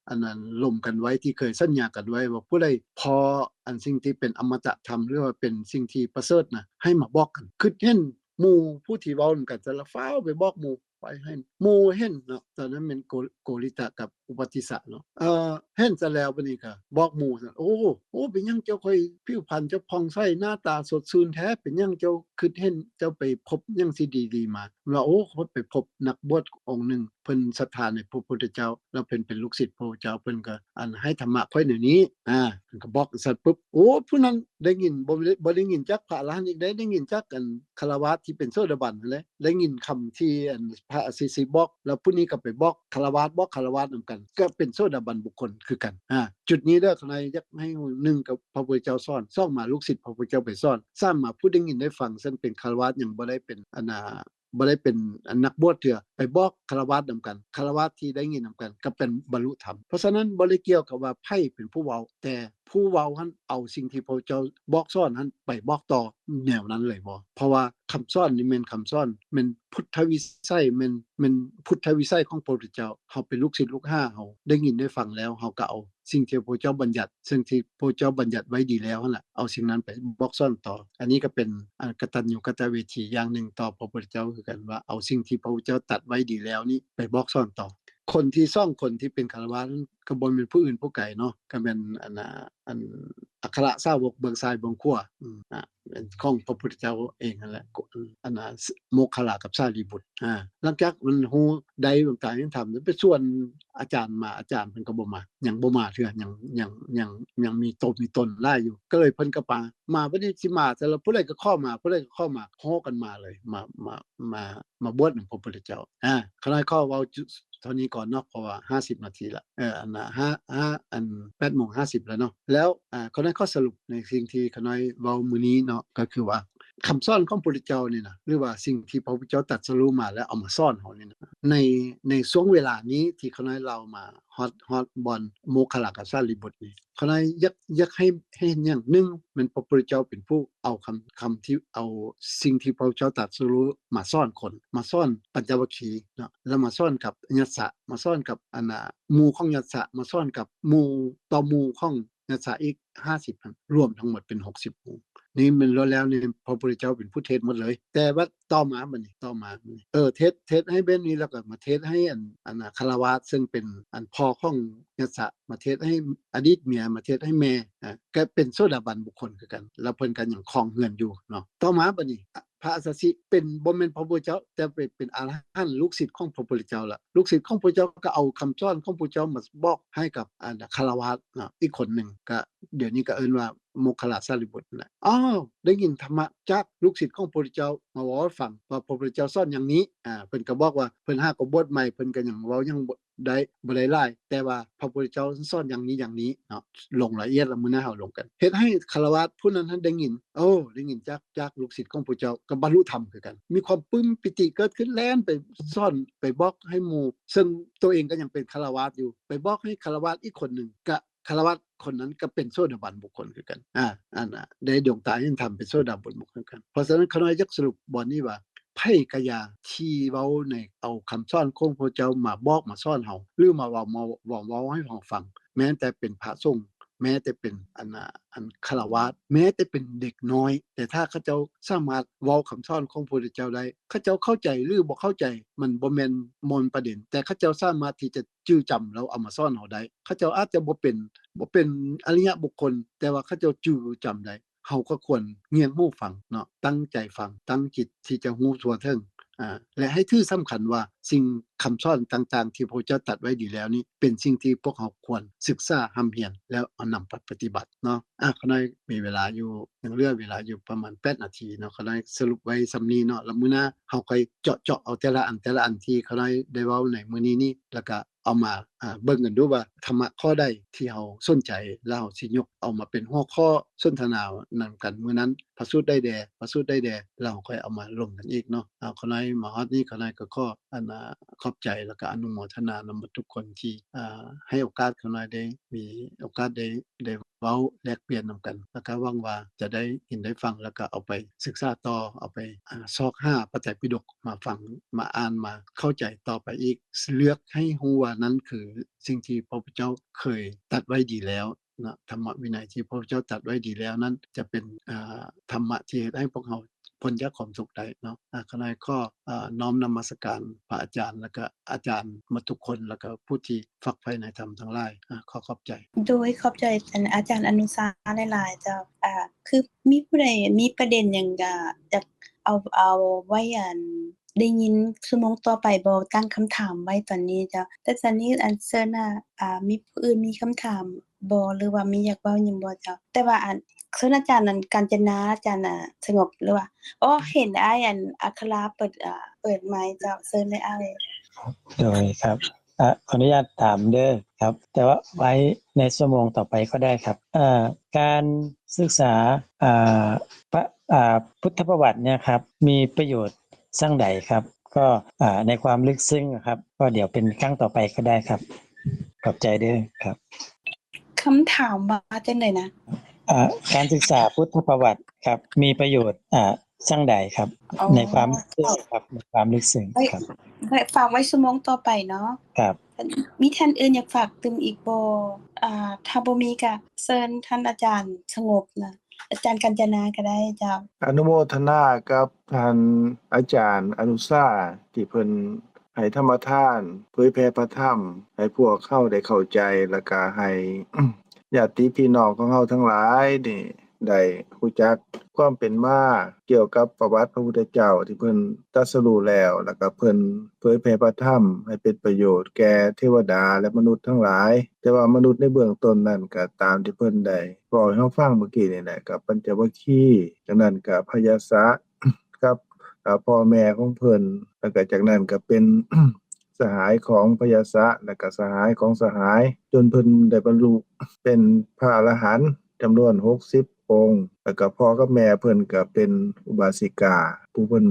ອັນນັ້ນ ລົມກັນໄວ້ ທີ່ເຄີຍສັນຍາກັນໄວ້ວ່າ ຜູ້ໃດພໍ້ອັນສິ່ງທີ່ເປັນອະມະຕະທຳ ຫຼືວ່າເປັນສິ່ງທີ່ປະເສີດນະ ໃຫ້ມາບອກກັນ. ຄຶດເຫັນໝູ່ຜູ້ທີ່ເວົ້ານຳກັນ ແຕ່ລະຟ້າວໄປບອກໝູ່ ໄປໃຫ້ໝູ່ເຫັນເນາະ. ຕອນນັ້ນແມ່ນໂກ ໂກລິຕະກັບອຸປະຕິສະເນາະ. ເອີ ເຫັນຊະແລ້ວ ບັດນີ້ກໍບອກໝູ່ຊັ້ນ ໂອ້ ໂອ້ ເປັນຫຍັງເຈົ້າຄ່ອຍ ຜິວພັນເຈົ້າຜ່ອງໃສ ໜ້າຕາສົດຊື່ນແທ້ ເປັນຫຍັງເຈົ້າຄິດເຫັນ ເຈົ້າໄປພົບຫຍັງທີ່ດີໆມາ? ເພິ່ນວ່າ ໂອ້ ຂ້ອຍໄປພົບນັກບວດອົງໜຶ່ງ ເພິ່ນສັດທາໃນພະພຸດທະເຈົ້າ ແລ້ວເພິ່ນເປັນລູກສິດພະພຸດທະເຈົ້າ ເພິ່ນກໍອັນໃຫ້ທຳມະຂ້ອຍແນວນີ້. ອາ ເພິ່ນກໍບອກຊັ້ນປຶບ ໂອ້ ຜູ້ນັ້ນໄດ້ຍິນ ບໍ່ໄດ້ ບໍ່ໄດ້ຍິນຈາກພະອະລະຫັນອີກເດ້ ໄດ້ຍິນຈາກອັນຄາລະວາດທີ່ເປັນໂສດາບັນຫັ້ນແຫຼະ ໄດ້ຍິນຄຳທີ່ອັນພະອາຊີສິບອກ ແລ້ວຜູ້ນີ້ກໍໄປບອກຄາລະວາດ ບອກຄາລະວາດນຳກັນ ກໍເປັນໂສດາບັນບຸກຄົນຄືກັນ. ອາ ຈຸດນີ້ເດີ ຂ້ານ້ອຍຢາກໃຫ້ຮູ້ ໜຶ່ງ ກັບພະພຸດທະເຈົ້າສອນ, ສອງ ມາລູກສິດພະພຸດທະເຈົ້າໄປສອນ, ສາມ ມາຜູ້ໄດ້ຍິນໄດ້ຟັງ ເຊິ່ງເປັນຄາລະວາດ ຍັງບໍ່ໄດ້ເປັນອັນນາ ບໍ່ໄດ້ເປັນອັນນັກບວດເທື່ອ ໄປບອກຄາລະວາດນຳກັນ, ຄາລະວາດທີ່ໄດ້ຍິນນຳກັນກໍເປັນບັນລຸທຳ. ເພາະສະນັ້ນ ບໍ່ໄດ້ກ່ຽວກັບວ່າໃຜເປັນຜູ້ເວົ້າ, ແຕ່ຜູ້ເວົ້າຫັ້ນເອົາສິ່ງທີ່ພະເຈົ້າບອກສອນຫັ້ນໄປບອກຕໍ່ແນວນັ້ນເລີຍບໍ່? ເພາະວ່າຄຳສອນນີ້ແມ່ນຄຳສອນ ແມ່ນພຸດທະວິໄສ ແມ່ນ ແມ່ນພຸດທະວິໄສຂອງພະພຸດທະເຈົ້າ. ເຮົາເປັນລູກສິດລູກຫາ, ເຮົາໄດ້ຍິນໄດ້ຟັງແລ້ວ ເຮົາກໍເອົາ ສິ່ງທີ່ພະເຈົ້າບັນຍັດ, ເຊິ່ງທີ່ພະເຈົ້າບັນຍັດໄວ້ດີແລ້ວຫັ້ນລະ ເອົາສິ່ງນັ້ນໄປບອກສອນຕໍ່. ອັນນີ້ກໍເປັນ ອາ ກະຕັນຍູກະຕະເວທີຢ່າງໜຶ່ງຕໍ່ພະພຸດທະເຈົ້າຄືກັນ ວ່າເອົາສິ່ງທີ່ພະພຸດທະເຈົ້າຕັດໄວ້ດີແລ້ວນີ້ໄປບອກສອນຕໍ່. ຄົນທີ່ສອງຄົນທີ່ເປັນຄາລະວາດນັ້ນ ກໍບໍ່ແມ່ນຜູ້ອື່ນຜູ້ໄກເນາະ, ກໍແມ່ນອັນນາ ອັນອັກຄະລະສາວົກເບື້ອງຊ້າຍເບື້ອງຂວາ ອາ ເປັນຂອງພະພຸດທະເຈົ້າເອງຫັ້ນແຫຼະ ອັນນາ ໂມກຄະລາກັບສາລີບຸດ. ອາ ຫຼັງຈາກມັນຮູ້ໄດ້ດວງຕາເຫັນທຳ ໄປຊວນອາຈານມາ, ອາຈານເພິ່ນກໍບໍ່ມາ, ຍັງບໍ່ມາເທື່ອ, ຍັງ ຍັງ ຍັງ ຍັງມີຕົວມີຕົນຫຼາຍຢູ່. ກໍເລີຍເພິ່ນກໍປາ ມາ ບັດນີ້ຊິມາ ແຕ່ລະຜູ້ໃດກໍຂໍມາ, ຜູ້ໃດກໍຂໍມາ, ຂໍກັນມາເລີຍ, ມາ ມາ ມາ ມາບວດນຳພະພຸດທະເຈົ້າ. ອາ ຂ້ານ້ອຍຂໍເວົ້າເທົ່ານີ້ກ່ອນເນາະ ເພາະວ່າຫ້າສິບນາທີລະ. ເອີ ອັນນາ ຫ້າ ຫ້າ ອັນ ແປດໂມງຫ້າສິບແລ້ວເນາະ. ແລ້ວ ອາ ຂ້ານ້ອຍຂໍສະຫຼຸບໃນສິ່ງທີ່ຂ້ານ້ອຍເວົ້າມື້ນີ້ເນາະ ກໍຄືວ່າ ຄຳສອນຂອງພະພຸດທະເຈົ້ານີ້ນະ ຫຼືວ່າສິ່ງທີ່ພະພຸດທະເຈົ້າຕັດສະຮູ້ມາແລ້ວເອົາມາສອນເຮົານີ້ນະ ໃນ ໃນຊ່ວງເວລານີ້ທີ່ຂ້ານ້ອຍເລົ່າມາຮອດ ຮອດບ່ອນໂມກຄະລາກັບສາລີບຸດນີ້ ຂ້ານ້ອຍຢາກ ຢາກໃຫ້ ໃຫ້ເຫັນຫຍັງ? ໜຶ່ງ ແມ່ນພະພຸດທະເຈົ້າເປັນຜູ້ເອົາຄຳ ຄຳທີ່ ເອົາສິ່ງທີ່ພະພຸດທະເຈົ້າຕັດສະຮູ້ມາສອນຄົນ, ມາສອນປັນຈະວັກຄີເນາະ, ແລ້ວມາສອນກັບຍັດສະ, ມາສອນກັບອັນນາ ໝູ່ຂອງຍັດສະ, ມາສອນກັບໝູ່ຕໍ່ໝູ່ຂອງ ຍັດສະອີກຫ້າສິບຫັ້ນ ລວມທັງໝົດເປັນຫົກສິບອົງ. ນີ້ແມ່ນລ້ວນແລ້ວນີ້ພະພຸດທະເຈົ້າເປັນຜູ້ເທດໝົດເລີຍ. ແຕ່ວ່າຕໍ່ມາບັດນີ້ ຕໍ່ມາບັດນີ້ ເອີ ເທດ ເທດໃຫ້ແບບນີ້ ແລ້ວກໍມາເທດໃຫ້ອັນ ອັນນາ ຄາລະວາດ ເຊິ່ງເປັນອັນພໍ່ຂອງຍັດສະ, ມາເທດໃຫ້ອະດີດເມຍ, ມາເທດໃຫ້ແມ່ ອາ ກໍເປັນໂສດາບັນບຸກຄົນຄືກັນ ແລ້ວເພິ່ນກໍຍັງຄອງເຮືອນຢູ່ເນາະ. ຕໍ່ມາບັດນີ້ ພະອາສາຊິເປັນ ບໍ່ແມ່ນພະພຸດທະເຈົ້າ ແຕ່ເປັນ ເປັນອະລະຫັນ ລູກສິດຂອງພະພຸດທະເຈົ້າລະ. ລູກສິດຂອງພະເຈົ້າກໍເອົາຄຳສອນຂອງພະເຈົ້າມາບອກໃຫ້ກັບອັນຄາລະວາດເນາະ ອີກຄົນໜຶ່ງ ກໍດຽວນີ້ກໍເອີ້ນວ່າໂມກຄະລາສາລີບຸດນັ້ນແຫຼະ. ອ້າວ ໄດ້ຍິນທຳມະຈາກລູກສິດຂອງພະພຸດທະເຈົ້າມາເວົ້າໃຫ້ຟັງວ່າພະພຸດທະເຈົ້າສອນຢ່າງນີ້. ອາ ເພິ່ນກໍບອກວ່າເພິ່ນຫາກໍບວດໃໝ່ ເພິ່ນກໍຍັງເວົ້າຫຍັງບໍ່ ໄດ້ ບໍ່ໄດ້ຫຼາຍ ແຕ່ວ່າພະພຸດທະເຈົ້າສອນຢ່າງນີ້ ຢ່າງນີ້ເນາະ ລົງລາຍລະອຽດ ແລ້ວມື້ໜ້າເຮົາລົງກັນ ເຮັດໃຫ້ຄາລະວາດຜູ້ນັ້ນຫັ້ນໄດ້ຍິນ ໂອ້ ໄດ້ຍິນຈາກ ຈາກລູກສິດຂອງພະເຈົ້າ ກໍບັນລຸທຳຄືກັນ ມີຄວາມປຶ້ມປີຕິເກີດຂຶ້ນ ແລ່ນໄປສອນ ໄປບອກໃຫ້ໝູ່ ເຊິ່ງໂຕເອງກໍຍັງເປັນຄາລະວາດຢູ່ ໄປບອກໃຫ້ຄາລະວາດອີກຄົນໜຶ່ງ ກະຄາລະວາດຄົນນັ້ນກໍເປັນໂສດາບັນບຸກຄົນຄືກັນ ອາ ອັນນະ ໄດ້ດວງຕາເຫັນທຳ ເປັນໂສດາບັນບຸກຄົນຄືກັນ. ເພາະສະນັ້ນ ຂ້ານ້ອຍຢາກສະຫຼຸບບ່ອນນີ້ວ່າ ໃຜກະຢ່າທີ່ເວົ້າໃນ ເອົາຄຳສອນຂອງພະເຈົ້າມາບອກມາສອນເຮົາ ຫຼືມາເວົ້າ ມາເວົ້າ ເວົ້າໃຫ້ເຮົາຟັງ ແມ້ແຕ່ເປັນພະສົງ ແມ້ແຕ່ເປັນອັນນາ ອັນຄາລະວາດ ແມ້ແຕ່ເປັນເດັກນ້ອຍ ແຕ່ຖ້າເຂົາເຈົ້າສາມາດເວົ້າຄຳສອນຂອງພະພຸດທະເຈົ້າໄດ້ ເຂົາເຈົ້າເຂົ້າໃຈ ຫຼື ບໍ່ເຂົ້າໃຈ ມັນບໍ່ແມ່ນ ບໍ່ແມ່ນປະເດັນ ແຕ່ເຂົາເຈົ້າສາມາດທີ່ຈະຈື່ຈຳ ແລ້ວເອົາມາສອນເຮົາໄດ້. ເຂົາເຈົ້າອາດຈະບໍ່ເປັນ ບໍ່ເປັນອະລິຍະບຸກຄົນ ແຕ່ວ່າເຂົາເຈົ້າຈື່ຈຳໄດ້ ເຮົາກໍຄວນງຽງຫູຟັງເນາະ ຕັ້ງໃຈຟັງ ຕັ້ງຈິດທີ່ຈະຮູ້ທົ່ວເຖິງ ອາ ແລະ ໃຫ້ຖືສຳຄັນວ່າສິ່ງຄຳສອນຕ່າງໆທີ່ພະເຈົ້າຕັດໄວ້ດີແລ້ວນີ້ ເປັນສິ່ງທີ່ພວກເຮົາຄວນສຶກສາຮ່ຳຮຽນ ແລ້ວເອົານຳໄປປະຕິບັດເນາະ. ອາ ຂ້ານ້ອຍມີເວລາຢູ່ ຍັງເຫຼືອເວລາຢູ່ປະມານແປດນາທີເນາະ ຂ້ານ້ອຍສະຫຼຸບໄວ້ສ່ຳນີ້ເນາະ ແລ້ວມື້ໜ້າເຮົາຄ່ອຍເຈາະ ເຈາະເອົາແຕ່ລະອັນ ແຕ່ລະອັນທີ່ຂ້ານ້ອຍໄດ້ເວົ້າໃນມື້ນີ້ນີ້ ແລ້ວກະ ເອົາມາ ເອີ ເບິ່ງກັນດູວ່າທຳມະຂໍ້ໃດທີ່ເຮົາສົນໃຈ ແລ້ວເຮົາຊິຍົກເອົາມາເປັນຫົວຂໍ້ສົນທະນານຳກັນມື້ນັ້ນ ພະສູດໃດແດ່ ພະສູດໃດແດ່ ແລ້ວເຮົາຄ່ອຍເອົາມາລົມກັນອີກເນາະ. ເອົາ ຂ້ານ້ອຍມາຮອດນີ້ ຂ້ານ້ອຍກໍຂໍ ອັນນາ ຂອບໃຈ ແລ້ວກໍອະນຸໂມທະນານຳໝົດທຸກຄົນທີ່ ອາ ໃຫ້ໂອກາດຂ້ານ້ອຍໄດ້ມີໂອກາດໄດ້ ໄດ້ເວົ້າແລກປ່ຽນນຳກັນ ແລ້ວກໍຫວັງວ່າຈະໄດ້ເຫັນໄດ້ຟັງ ແລ້ວກໍເອົາໄປສຶກສາຕໍ່ ເອົາໄປ ອາ ຊອກຫາພະໄຕປິດົກ ມາຟັງ ມາອ່ານ ມາເຂົ້າໃຈຕໍ່ໄປອີກ ເລືອກໃຫ້ຮູ້ວ່ານັ້ນຄືສິ່ງທີ່ພະພຸດທະເຈົ້າເຄີຍຕັດໄວ້ດີແລ້ວເນາະ. ທຳມະວິໄນທີ່ພະພຸດທະເຈົ້າຕັດໄວ້ດີແລ້ວນັ້ນ ຈະເປັນ ອາ ທຳມະທີ່ເຮັດໃຫ້ພວກເຮົາ ພົ້ນຈາກຄວາມທຸກໄດ້ເນາະ. ອາ ຂ້ານ້ອຍຂໍ ອາ ນ້ອມນະມັດສະການພະອາຈານ ແລ້ວກະອາຈານໝົດທຸກຄົນ ແລ້ວກະຜູ້ທີ່ຝັກໃຝ່ໃນທຳທັງຫຼາຍ. ອາ ຂໍຂອບໃຈ. ໂດຍ ຂອບໃຈ ອາ ອາຈານອະນຸຊາຫຼາຍໆ ເຈົ້າ. ອາ ຄືມີຜູ້ໃດມີປະເດັນຫຍັງກະຢາກເອົາ ເອົາໄວ້ ອັນ ໄດ້ຍິນຊົ່ວໂມງຕໍ່ໄປບໍ່? ຕັ້ງຄຳຖາມໄວ້ຕອນນີ້ເຈົ້າ. ແຕ່ຕອນນີ້ ອັນ ເຊີນ ອາ ມີຜູ້ອື່ນມີຄຳຖາມບໍ່ ຫຼືວ່າມີຢາກເວົ້າຫຍັງບໍ່ເຈົ້າ? ແຕ່ວ່າ ອັນ ເຊີນອາຈານ ອັນ ການຈະນາ ອາຈານ ອາ ສະຫງົບ ຫຼືວ່າ ໂອ້ ເຫັນອ້າຍ ອັນ ອັກຄະລາເປີດ ອາ ເປີດໄມເຈົ້າ. ເຊີນເລີຍອ້າຍ. ໂດຍ ຄັບ ອາ ຂໍອະນຸຍາດຖາມເດີຄັບ ແຕ່ວ່າໄວ້ໃນຊົ່ວໂມງຕໍ່ໄປກໍໄດ້ຄັບ. ເອີ ການສຶກສາ ອາ ປະ ອາ ພຸດທະປະຫວັດເນຍຄັບ ມີປະໂຫຍດ ຈັ່ງໃດຄັບ ກໍ ອາ ໃນຄວາມເລິກເຊິ່ງຄັບ ກໍດຽວເປັນຄັ້ງຕໍ່ໄປກໍໄດ້ຄັບ. ຂອບໃຈເດີຄັບ. ຄຳຖາມວ່າຈັ່ງໃດນະ? ອາ ການສຶກສາພຸດທະປະຫວັດຄັບ ມີປະໂຫຍດ ອາ ຈັ່ງໃດຄັບ ໃນຄວາມເລິກເຊິ່ງຄັບ ໃນຄວາມເລິກເຊິ່ງຄັບ. ໄວ້ ໄວ້ ຝາກໄວ້ຊົ່ວໂມງຕໍ່ໄປເນາະ. ຄັບ. ມີທ່ານອື່ນຢາກຝາກຕື່ມອີກບໍ່? ອາ ຖ້າບໍ່ມີກະເຊີນທ່ານອາຈານສະຫງົບນະ ອາຈານການຈະນາກໍໄດ້ເຈົ້າ. ອະນຸໂມທະນາກັບທ່ານອາຈານອະນຸຊາ ທີ່ເພິ່ນໃຫ້ທຳມະທານເຜີຍແຜ່ພະທຳໃຫ້ພວກເຮົາໄດ້ເຂົ້າໃຈ ແລ້ວກະໃຫ້ຍາດຕິພີ່ນ້ອງຂອງເຮົາທັງຫຼາຍນີ້ໄດ້ຮູ້ຈັກຄວາມເປັນມາກ່ຽວກັບປະຫວັດພະພຸດທະເຈົ້າທີ່ເພິ່ນຕັດສະຮູ້ແລ້ວ ແລ້ວກະເພິ່ນເຜີຍແຜ່ພະທຳໃຫ້ເປັນປະໂຫຍດແກ່ເທວະດາ ແລະ ມະນຸດທັງຫຼາຍ. ແຕ່ວ່າມະນຸດໃນເບື້ອງຕົ້ນນັ້ນກໍຕາມທີ່ເພິ່ນໄດ້ເວົ້າໃຫ້ເຮົາຟັງເມື່ອກີ້ນີ້ແຫຼະ ກັບປັນຈະວັກຄີ ຈາກນັ້ນກໍພະຍາສະ ກັບ ອາ ພໍ່ແມ່ຂອງເພິ່ນ ແລ້ວກໍຈາກນັ້ນກໍເປັນສະຫາຍຂອງພະຍາສະ ແລ້ວກໍສະຫາຍຂອງສະຫາຍ ຈົນເພິ່ນໄດ້ບັນລຸເປັນພະອະລະຫັນຈຳນວນຫົກສິບອົງ ແລ້ວກໍພໍ່ກັບແມ່ເພິ່ນກໍເປັນອຸບາສິກາ ຜູ້ເພິ່ນ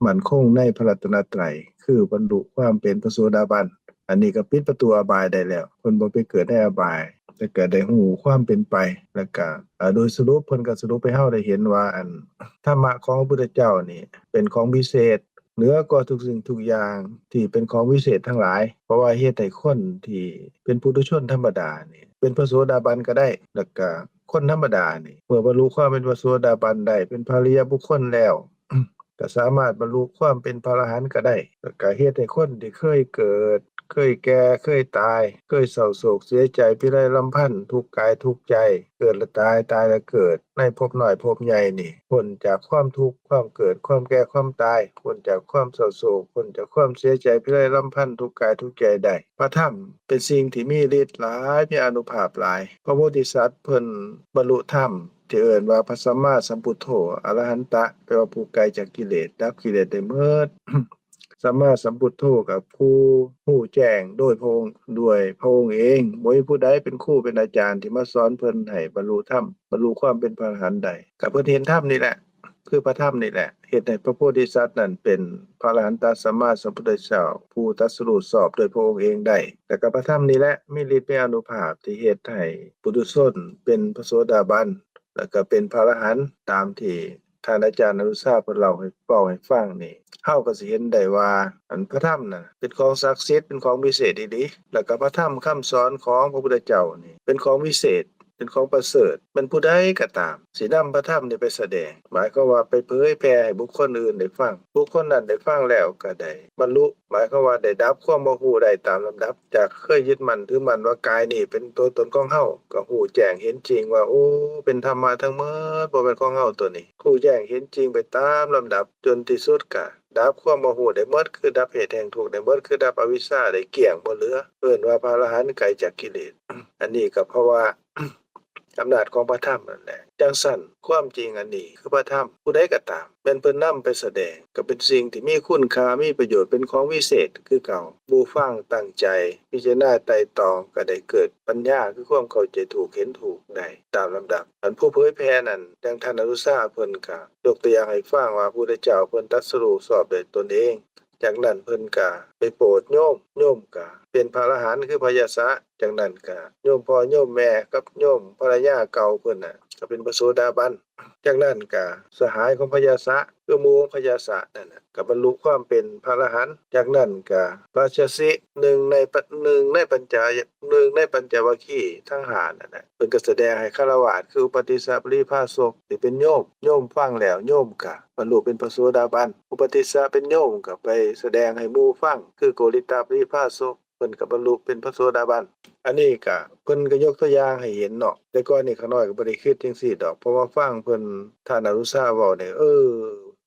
ໝັ້ນຄົງໃນພະລັດຕະນະໄຕ ຄືບັນລຸຄວາມເປັນພະໂສດາບັນ. ອັນນີ້ກໍປິດປະຕູອະບາຍໄດ້ແລ້ວ ເພິ່ນບໍ່ໄປເກີດໃນອະບາຍ ແຕ່ກໍໄດ້ຮູ້ຄວາມເປັນໄປ ແລ້ວກໍ ອາ ໂດຍສະຫຼຸບເພິ່ນກໍສະຫຼຸບໃຫ້ເຮົາໄດ້ເຫັນວ່າ ອັນ ທຳມະຂອງພະພຸດທະເຈົ້ານີ້ເປັນຂອງວິເສດ ເໜືອກວ່າທຸກສິ່ງທຸກຢ່າງທີ່ເປັນຂອງວິເສດທັງຫຼາຍ ເພາະວ່າເຮັດໃຫ້ຄົນທີ່ເປັນປຸຖຸຊົນທຳມະດານີ້ເປັນພະໂສດາບັນກໍໄດ້ ແລ້ວກໍຄົນທຳມະດານີ້ ເມື່ອບັນລຸຄວາມເປັນພະໂສດາບັນໄດ້ ເປັນພະລິຍະບຸກຄົນແລ້ວ ກໍສາມາດບັນລຸຄວາມເປັນພະອະລະຫັນກໍໄດ້ ແລ້ວກໍເຮັດໃຫ້ຄົນທີ່ເຄີຍເກີດ ເຄີຍແກ່ ເຄີຍຕາຍ ເຄີຍເສົ້າໂສກເສຍໃຈ ພິໄລລຳພັນ ທຸກກາຍທຸກໃຈ ເກີດແລະຕາຍ ຕາຍແລະເກີດ ໃນພົບນ້ອຍພົບໃຫຍ່ນີ້ ພົ້ນຈາກຄວາມທຸກ ຄວາມເກີດ ຄວາມແກ່ ຄວາມຕາຍ ພົ້ນຈາກຄວາມເສົ້າໂສກ ພົ້ນຈາກຄວາມເສຍໃຈ ພິໄລລຳພັນ ທຸກກາຍທຸກໃຈໄດ້. ພະທຳເປັນສິ່ງທີ່ມີລິດຫຼາຍ ມີອານຸພາບຫຼາຍ. ພະໂພທິສັດເພິ່ນບັນລຸທຳ ທີ່ເອີ້ນວ່າພະສຳມາສຳພຸດໂທ ອະລະຫັນຕະ ແປວ່າຜູ້ໄກຈາກກິເລດ ດັບກິເລດໄດ້ໝົດ. ສຳມາສຳພຸດໂທກໍຜູ້ຮູ້ແຈ້ງໂດຍພະອົງ ດ້ວຍພະອົງເອງ ບໍ່ມີຜູ້ໃດເປັນຄູເປັນອາຈານທີ່ມາສອນເພິ່ນໃຫ້ບັນລຸທຳ ບັນລຸຄວາມເປັນພະອະລະຫັນໄດ້. ກໍເພິ່ນເຫັນທຳນີ້ແຫຼະ ຄືພະທຳນີ້ແຫຼະ ເຮັດໃຫ້ພະໂພທິສັດນັ້ນເປັນພະອະລະຫັນຕະສຳມາສຳພຸດທະເຈົ້າ ຜູ້ຕັດສະຮູ້ຊອບດ້ວຍພະອົງເອງໄດ້. ແລ້ວກໍພະທຳນີ້ແຫຼະ ມີລິດມີອານຸພາບທີ່ເຮັດໃຫ້ປຸຖຸຊົນເປັນພະໂສດາບັນ ແລ້ວກໍເປັນພະອະລະຫັນ ຕາມທີ່ທ່ານອາຈານອະນຸຊາເພິ່ນເລົ່າໃຫ້ ເວົ້າໃຫ້ຟັງນີ້ ເຮົາກໍຊິເຫັນໄດ້ວ່າ ອັນ ພະທຳນະເປັນຂອງສັກສິດ ເປັນຂອງວິເສດອີ່ຫຼີ. ແລ້ວກໍພະທຳຄຳສອນຂອງພະພຸດທະເຈົ້ານີ້ເປັນຂອງວິເສດ ເປັນຂອງປະເສີດ. ແມ່ນຜູ້ໃດກໍຕາມ ຊິນຳພະທຳນີ້ໄປສະແດງ ໝາຍຄວາມວ່າໄປເຜີຍແຜ່ໃຫ້ບຸກຄົນອື່ນໄດ້ຟັງ ບຸກຄົນນັ້ນໄດ້ຟັງແລ້ວກໍໄດ້ບັນລຸ ໝາຍຄວາມວ່າໄດ້ດັບຄວາມບໍ່ຮູ້ໄດ້ຕາມລຳດັບ ຈາກເຄີຍຍຶດໝັ້ນຖືໝັ້ນວ່າກາຍນີ້ເປັນຕົວຕົນຂອງເຮົາ ກໍຮູ້ແຈ້ງເຫັນຈິງວ່າ ໂອ້ ເປັນທຳມະທັງໝົດ ບໍ່ແມ່ນຂອງເຮົາຕົວນີ້. ຮູ້ແຈ້ງເຫັນຈິງໄປຕາມລຳດັບ ຈົນທີ່ສຸດກໍດັບຄວາມບໍ່ຮູ້ໄດ້ໝົດ ຄືດັບເຫດແຫ່ງທຸກໄດ້ໝົດ ຄືດັບອະວິຊຊາໄດ້ກ້ຽງບໍ່ເຫຼືອ ເອີ້ນວ່າພະອະລະຫັນໄກຈາກກິເລດ. ອັນນີ້ກໍເພາະວ່າ ອຳນາດຂອງພະທຳນັ້ນແຫຼະ. ຈັ່ງຊັ້ນ ຄວາມຈິງອັນນີ້ຄືພະທຳ ຜູ້ໃດກໍຕາມ ແມ່ນເພິ່ນນຳໄປສະແດງ ກໍເປັນສິ່ງທີ່ມີຄຸນຄ່າ ມີປະໂຫຍດ ເປັນຂອງວິເສດຄືເກົ່າ. ຜູ້ຟັງຕັ້ງໃຈພິຈາລະນາໄຕ່ຕອງ ກໍໄດ້ເກີດປັນຍາ ຄືຄວາມເຂົ້າໃຈຖືກ ເຫັນຖືກໄດ້ຕາມລຳດັບ. ອັນຜູ້ເຜີຍແຜ່ນັ້ນ ດັ່ງທ່ານອະນຸຊາເພິ່ນກໍຍົກຕົວຢ່າງໃຫ້ຟັງວ່າ ພະພຸດທະເຈົ້າເພິ່ນຕັດສະຮູ້ຊອບດ້ວຍຕົນເອງ ຈາກນັ້ນເພິ່ນກະໄປໂປດໂຍມ ໂຍມກະເປັນພະອະລະຫັນຄືພະຍາສະ. ຈາກນັ້ນກະໂຍມພໍ່ໂຍມແມ່ກັບໂຍມພັນລະຍາເກົ່າເພິ່ນນະ ກະເປັນພະໂສດາບັນ. ຈາກນັ້ນກະສະຫາຍຂອງພະຍາສະ ຄືໝູ່ຂອງພະຍາສະນັ້ນນະ ກະບັນລຸຄວາມເປັນພະອະລະຫັນ. ຈາກນັ້ນກະປັດຈະສິ ໜຶ່ງໃນປະ ໜຶ່ງໃນປັນຈາ ໜຶ່ງໃນປັນຈະວັກຄີທັງຫ້ານັ້ນນະ ເພິ່ນກະສະແດງໃຫ້ຄາລະວາດ ຄືອຸປະຕິສະປະລິພາສົກ ທີ່ເປັນໂຍມ ໂຍມຟັງແລ້ວ ໂຍມກະບັນລຸເປັນພະໂສດາບັນ. ອຸປະຕິສະເປັນໂຍມກະໄປສະແດງໃຫ້ໝູ່ຟັງ ຄືໂກລິຕະປະລິພາສົກ ເພິ່ນກໍບັນລຸເປັນພະໂສດາບັນ. ອັນນີ້ກະເພິ່ນກໍຍົກຕົວຢ່າງໃຫ້ເຫັນເນາະ. ແຕ່ກ່ອນນີ້ຂ້ານ້ອຍກໍບໍ່ໄດ້ຄິດຈັ່ງຊີ້ດອກ ເພາະວ່າຟັງເພິ່ນ ທ່ານອະນຸຊາເວົ້ານີ້ ເອີ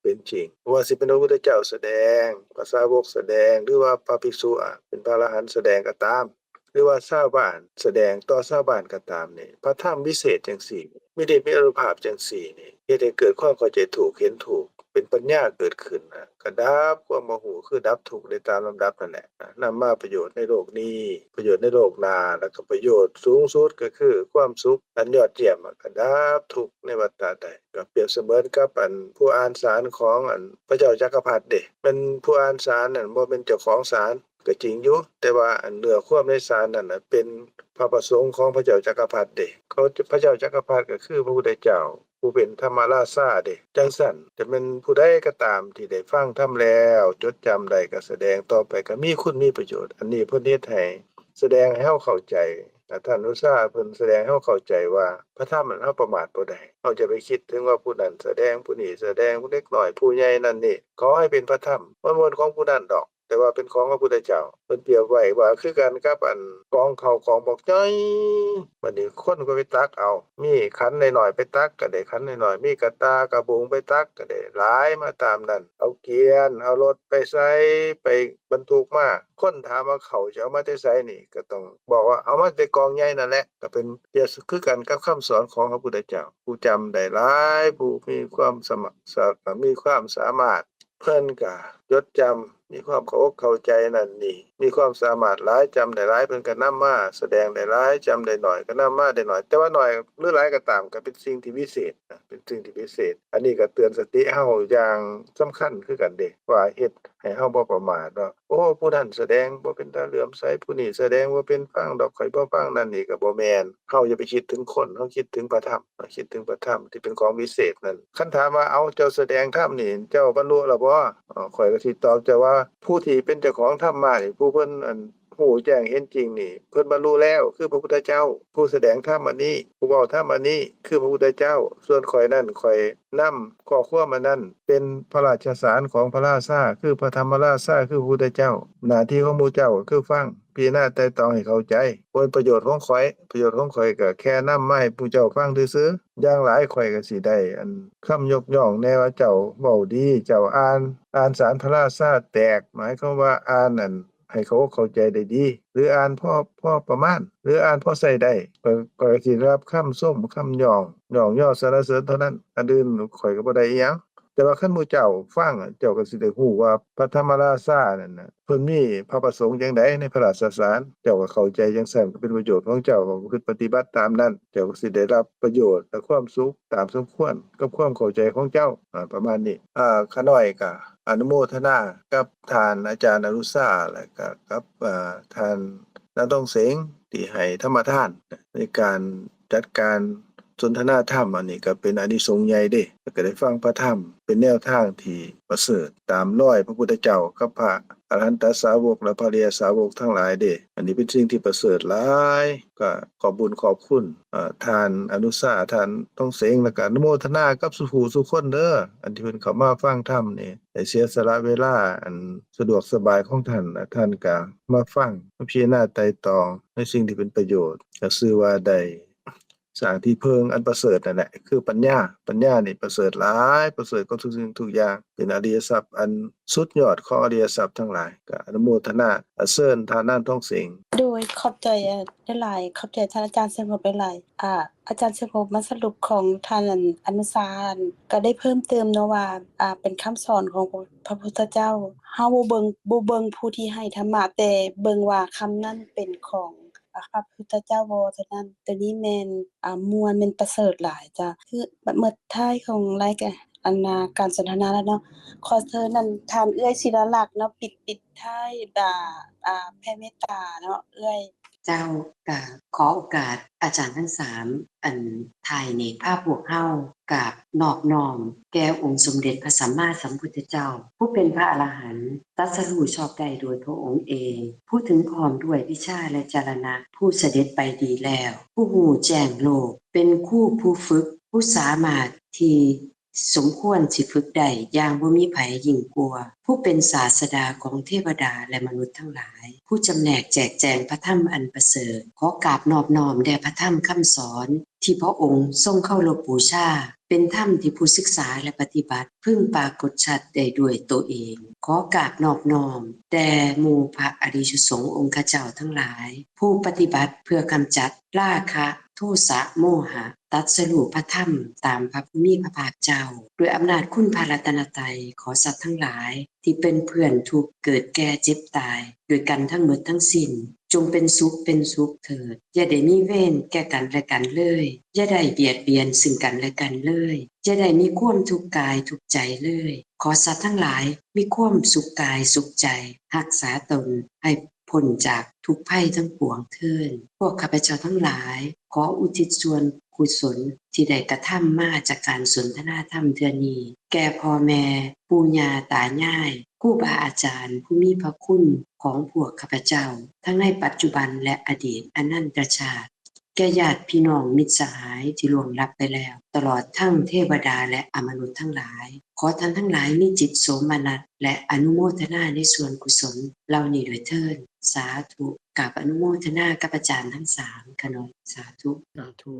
ເປັນຈິງ. ບໍ່ວ່າຊິເປັນພະພຸດທະເຈົ້າສະແດງ, ພະສາວົກສະແດງ ຫຼືວ່າພະພິກສຸ ອາ ເປັນພະອະລະຫັນສະແດງກໍຕາມ ຫຼືວ່າຊາວບ້ານສະແດງຕໍ່ຊາວບ້ານກໍຕາມນີ້ ພະທຳວິເສດຈັ່ງຊີ້ ມີລິດມີອານຸພາບຈັ່ງຊີ້ນີ້ ເຮັດໃຫ້ເກີດຄວາມເຂົ້າໃຈຖືກ ເຫັນຖືກ ເປັນປັນຍາເກີດຂຶ້ນນະ ກະດັບຄວາມບໍ່ຮູ້ ຄືດັບທຸກໄດ້ຕາມລຳດັບນັ້ນແຫຼະ. ນຳມາປະໂຫຍດໃນໂລກນີ້ ປະໂຫຍດໃນໂລກໜ້າ ແລ້ວກໍປະໂຫຍດສູງສຸດກໍຄືຄວາມສຸກອັນຍອດຢ້ຽມ ກະດັບທຸກໃນວັດຕະໄດ້. ກໍປຽບສະເໝືອນກັບອັນຜູ້ອ່ານສານຂອງອັນພະເຈົ້າຈັກກະພັດເດ ແມ່ນຜູ້ອ່ານສານນັ້ນບໍ່ແມ່ນເຈົ້າຂອງສານ ກໍຈິງຢູ່ ແຕ່ວ່າອັນເນື້ອຄວາມໃນສານນັ້ນນະ ເປັນພະປະສົງຂອງພະເຈົ້າຈັກກະພັດເດ. ເຂົາ ພະເຈົ້າຈັກກະພັດກໍຄືພະພຸດທະເຈົ້າ ຜູ້ເປັນທຳມະລາຊາເດ. ຈັ່ງຊັ້ນ ຈະແມ່ນຜູ້ໃດກໍຕາມທີ່ໄດ້ຟັງທຳແລ້ວ ຈົດຈຳໄດ້ ກໍສະແດງຕໍ່ໄປ ກໍມີຄຸນມີປະໂຫຍດ. ອັນນີ້ເພິ່ນເຮັດໃຫ້ ສະແດງໃຫ້ເຮົາເຂົ້າໃຈ ອາ ທ່ານອະນຸຊາເພິ່ນສະແດງໃຫ້ເຮົາເຂົ້າໃຈວ່າ ພະທຳນັ້ນເຮົາປະໝາດບໍ່ໄດ້. ເຮົາຈະໄປຄິດເຖິງວ່າຜູ້ນັ້ນສະແດງ ຜູ້ນີ້ສະແດງ ເດັກນ້ອຍ ຜູ້ໃຫຍ່ ນັ້ນນີ້ ຂໍໃຫ້ເປັນພະທຳ ມັນບໍ່ແມ່ນຂອງຜູ້ນັ້ນດອກ ແຕ່ວ່າເປັນຂອງພະພຸດທະເຈົ້າ. ເພິ່ນປຽບໄວ້ວ່າຄືກັນກັບອັນກອງເຂົ້າກອງບັກໃຫຍ່ ບັດນີ້ຄົນກໍໄປຕັກເອົາ ມີຂັນນ້ອຍໆໄປຕັກກໍໄດ້ຂັນນ້ອຍໆ ມີກະຕ່າກະບຸງໄປຕັກກໍໄດ້ຫຼາຍມາຕາມນັ້ນ ເອົາກຽນ ເອົາລົດໄປໃສ່ ໄປບັນທຸກມາ. ຄົນຖາມວ່າເຂົ້າຈະເອົາມາແຕ່ໃສນີ້ ກໍຕ້ອງບອກວ່າເອົາມາແຕ່ກອງໃຫຍ່ນັ້ນແຫຼະ. ກໍເປັນປຽບຄືກັນກັບຄຳສອນຂອງພະພຸດທະເຈົ້າ ຜູ້ຈຳໄດ້ຫຼາຍ ຜູ້ມີຄວາມສະມາ ສະ ມີຄວາມສາມາດ ເພິ່ນກະຈົດຈຳ ມີຄວາມເຂົ້າອົກເຂົ້າໃຈນັ້ນນີ້ ມີຄວາມສາມາດຫຼາຍ ຈຳໄດ້ຫຼາຍ ເພິ່ນກະນຳມາສະແດງໄດ້ຫຼາຍ ຈຳໄດ້ໜ້ອຍ ກະນຳມາໄດ້ໜ້ອຍ ແຕ່ວ່າໜ້ອຍ ຫຼື ຫຼາຍກໍຕາມ ກະເປັນສິ່ງທີ່ວິເສດນະ ເປັນສິ່ງທີ່ວິເສດ. ອັນນີ້ກະເຕືອນສະຕິເຮົາຢ່າງສຳຄັນຄືກັນເດ ວ່າເຮັດໃຫ້ເຮົາບໍ່ປະໝາດວ່າ ໂອ້ ຜູ້ນັ້ນສະແດງບໍ່ເປັນຕາເຫຼື້ອມໃສ ຜູ້ນີ້ສະແດງບໍ່ເປັນຟັງດອກ ຂ້ອຍບໍ່ຟັງ ນັ້ນນີ້ກະບໍ່ແມ່ນ. ເຮົາຢ່າໄປຄິດເຖິງຄົນ ເຮົາຄິດເຖິງພະທຳ ເຮົາຄິດເຖິງພະທຳທີ່ເປັນຂອງວິເສດນັ້ນ. ຄັນຖາມວ່າ ເອົາ ເຈົ້າສະແດງທຳນີ້ ເຈົ້າບັນລຸແລ້ວບໍ່? ເອີ ຂ້ອຍກໍຊິຕອບເຈົ້າວ່າ ຜູ້ທີ່ເປັນເຈົ້າຂອງທຳມະນີ້ ຜູ້ເພິ່ນ ອັນ ຮູ້ແຈ້ງເຫັນຈິງນີ້ ເພິ່ນບັນລຸແລ້ວ ຄືພະພຸດທະເຈົ້າ. ຜູ້ສະແດງທຳອັນນີ້ ຜູ້ເວົ້າທຳອັນນີ້ ຄືພະພຸດທະເຈົ້າ. ສ່ວນຂ້ອຍນັ້ນ ຂ້ອຍນຳຂໍ້ຄວາມອັນນັ້ນ ເປັນພະລາຊະສານຂອງພະລາຊາ ຄືພະທຳມະລາຊາ ຄືພະພຸດທະເຈົ້າ. ໜ້າທີ່ຂອງໝູ່ເຈົ້າກໍຄືຟັງ ພິຈາລະນາໄຕ່ຕອງໃຫ້ເຂົ້າໃຈ. ບໍ່ແມ່ນປະໂຫຍດຂອງຂ້ອຍ ປະໂຫຍດຂອງຂ້ອຍກໍແຄ່ນຳມາໃຫ້ໝູ່ເຈົ້າຟັງຊື່ໆ. ຢ່າງຫຼາຍຂ້ອຍກໍຊິໄດ້ອັນຄຳຍົກຍ້ອງແດ່ວ່າ ເຈົ້າເວົ້າດີ ເຈົ້າອ່ານ ອ່ານສານພະລາຊາແຕກ ໝາຍຄວາມວ່າອ່ານອັນ ໃຫ້ເຂົ້າອົກເຂົ້າໃຈໄດ້ດີ ຫຼື ອ່ານພໍ ພໍປະມານ ຫຼື ອ່ານພໍໃຊ້ໄດ້ ຂ້ອຍ ຂ້ອຍກໍຊິໄດ້ຮັບຄຳຊົມ ຄຳຍ້ອງ ຍ້ອງຍໍສັນລະເສີນເທົ່ານັ້ນ. ອັນອື່ນຂ້ອຍກໍບໍ່ໄດ້ອີ່ຫຍັງ. ແຕ່ວ່າຄັນໝູ່ເຈົ້າຟັງ ເຈົ້າກໍຊິໄດ້ຮູ້ວ່າພະທຳມະລາຊານັ້ນນະ ເພິ່ນມີພະປະສົງຈັ່ງໃດໃນພະລາຊະສານ ເຈົ້າກໍເຂົ້າໃຈຈັ່ງຊັ້ນ ກໍເປັນປະໂຫຍດຂອງເຈົ້າ ກໍຄືປະຕິບັດຕາມນັ້ນ ເຈົ້າກໍຊິໄດ້ຮັບປະໂຫຍດ ແລະ ຄວາມສຸກຕາມສົມຄວນກັບຄວາມເຂົ້າໃຈຂອງເຈົ້າ. ອາ ປະມານນີ້. ອາ ຂ້ານ້ອຍກໍອະນຸໂມທະນາກັບທ່ານອາຈານອະນຸຊາ ແລະ ກໍກັບ ອາ ທ່ານນາງທອງເສງ ທີ່ໃຫ້ທຳມະທານໃນການຈັດການສົນທະນາທຳ. ອັນນີ້ກໍເປັນອານິສົງໃຫຍ່ເດ້ ແລ້ວກໍໄດ້ຟັງພະທຳ ເປັນແນວທາງທີ່ປະເສີດ ຕາມລອຍພະພຸດທະເຈົ້າກັບພະອະລະຫັນຕະສາວົກ ແລະ ພະອະລິຍະສາວົກທັງຫຼາຍເດ້. ອັນນີ້ເປັນສິ່ງທີ່ປະເສີດຫຼາຍ. ກໍຂອບບຸນຂອບຄຸນ ເອີ ທ່ານອະນຸຊາ ທ່ານທອງເສງ ແລ້ວກໍອະນຸໂມທະນາກັບສູ່ຜູ້ສູ່ຄົນເດີ ອັນທີ່ເພິ່ນເຂົ້າມາຟັງທຳນີ້ ໄດ້ເສຍສະຫຼະເວລາອັນສະດວກສະບາຍຂອງທ່ານ ແລະ ທ່ານກໍມາຟັງ ມາພິຈາລະນາໄຕ່ຕອງໃນສິ່ງທີ່ເປັນປະໂຫຍດ ກໍຊື່ວ່າໄດ້ ສ້າງທີ່ເພິ່ງອັນປະເສີດນັ້ນແຫຼະ ຄືປັນຍາ. ປັນຍານີ້ປະເສີດຫຼາຍ ປະເສີດກວ່າທຸກສິ່ງທຸກຢ່າງ ເປັນອະລິຍະຊັບອັນສຸດຍອດຂອງອະລິຍະຊັບທັງຫຼາຍ. ກໍອະນຸໂມທະນາ ອາ ເຊີນທ່ານນາງທອງເສງ. ໂດຍ ຂອບໃຈຫຼາຍໆ ຂອບໃຈທ່ານອາຈານເຊີງພົບຫຼາຍໆ. ອາ ອາຈານເຊີງພົບ ມາສະຫຼຸບຂອງທ່ານ ອັນ ອະນຸຊາ ກໍໄດ້ເພີ່ມເຕີມເນາະວ່າ ອາ ເປັນຄຳສອນຂອງພະ ພະພຸດທະເຈົ້າ. ເຮົາບໍ່ເບິ່ງ ບໍ່ເບິ່ງຜູ້ທີ່ໃຫ້ທຳມະ ແຕ່ເບິ່ງວ່າຄຳນັ້ນເປັນຂອງ ອາ ພະພຸດທະເຈົ້າບໍ່ ເທົ່ານັ້ນ. ໂຕນີ້ແມ່ນ ອາ ມ່ວນ ແມ່ນປະເສີດຫຼາຍເຈົ້າ. ຄືໝົດທ້າຍຂອງລາຍການ ອັນນາ ການສົນທະນາແລ້ວເນາະ. ຂໍເຊີນອັນທ່ານເອື້ອຍສິລະລັກເນາະ ປິດ ປິດທ້າຍ ອາ ອາ ແຜ່ເມດຕາເນາະ ເອື້ອຍ. ເຈົ້າ ກະຂໍໂອກາດອາຈານທັງສາມ ອັນ ທ້າຍນີ້ພາພວກເຮົາກາບນອບນ້ອມແກ່ອົງສົມເດັດພະສຳມາສຳພຸດທະເຈົ້າ ຜູ້ເປັນພະອະລະຫັນ ຕັດສະຮູ້ຊອບໄດ້ໂດຍພະອົງເອງ ຜູ້ເຖິງພ້ອມດ້ວຍວິຊາ ແລະ ຈາລະນະ ຜູ້ສະເດັດໄປດີແລ້ວ ຜູ້ຮູ້ແຈ້ງໂລກ ເປັນຄູຜູ້ຝຶກ ຜູ້ສາມາດທີ່ ສົມຄວນຊິຝຶກໄດ້ຢ່າງບໍ່ມີໃຜຍິ່ງກວ່າ ຜູ້ເປັນສາດສະດາຂອງເທວະດາ ແລະ ມະນຸດທັງຫຼາຍ ຜູ້ຈຳແນກແຈກແຈງພະທຳອັນປະເສີດ. ຂໍກາບນອບນ້ອມແດ່ພະທຳຄຳສອນທີ່ພະອົງຊົງເຄົາລົບບູຊາ, ເປັນທຳທີ່ຜູ້ສຶກສາ ແລະ ປະຕິບັດເພິ່ງປາກົດຊັດໄດ້ດ້ວຍໂຕເອງ. ຂໍກາບນອບນ້ອມແດ່ໝູ່ພະອະລິຍະສົງອົງຄະເຈົ້າທັງຫຼາຍ ຜູ້ປະຕິບັດເພື່ອກຳຈັດລາຄະ ໂທສະ ໂມຫະ, ຕັດສະຮູ້ພະທຳຕາມພະຜູ້ມີພະພາກເຈົ້າ. ດ້ວຍອຳນາດຄຸນພະລັດຕະນະໄຕ, ຂໍສັດທັງຫຼາຍທີ່ເປັນເພື່ອນທຸກເກີດແກ່ເຈັບຕາຍດ້ວຍກັນທັງໝົດທັງສິ້ນ, ຈົ່ງເປັນສຸກເປັນສຸກເຖີດ, ຢ່າໄດ້ມີເວນແກ່ກັນແລະກັນເລີຍ, ຢ່າໄດ້ບຽດບຽນຊຶ່ງກັນແລະກັນເລີຍ, ຢ່າໄດ້ມີຄວາມທຸກກາຍທຸກໃຈເລີຍ. ຂໍສັດທັງຫຼາຍມີຄວາມສຸກກາຍສຸກໃຈ, ຮັກສາຕົນໃຫ້ ພົ້ນຈາກທຸກໄພທັງປວງເທີ້ນ. ພວກຂ້າພະເຈົ້າທັງຫຼາຍ ຂໍອຸທິດສ່ວນກຸສົນທີ່ໄດ້ກະທຳມາຈາກການສົນທະນາທຳເທື່ອນີ້ ແກ່ພໍ່ແມ່, ປູ່ຍ່າຕາຍາຍ, ຄູບາອາຈານຜູ້ມີພະຄຸນຂອງພວກຂ້າພະເຈົ້າ ທັງໃນປັດຈຸບັນ ແລະ ອະດີດອະນັນຕະຊາດ, ແກ່ຍາດພີ່ນ້ອງມິດສະຫາຍທີ່ລ່ວງລັບໄປແລ້ວ, ຕະຫຼອດທັງເທວະດາ ແລະ ອະມະນຸດທັງຫຼາຍ. ຂໍທ່ານທັງຫຼາຍມີຈິດໂສມະນັດ ແລະ ອະນຸໂມທະນາໃນສ່ວນກຸສົນເຫຼົ່ານີ້ດ້ວຍເທີ້ນ. ສາທຸ. ກາບອະນຸໂມທະນາກັບອາຈານທັງສາມຂ້ານ້ອຍ. ສາທຸ. ສາທຸ.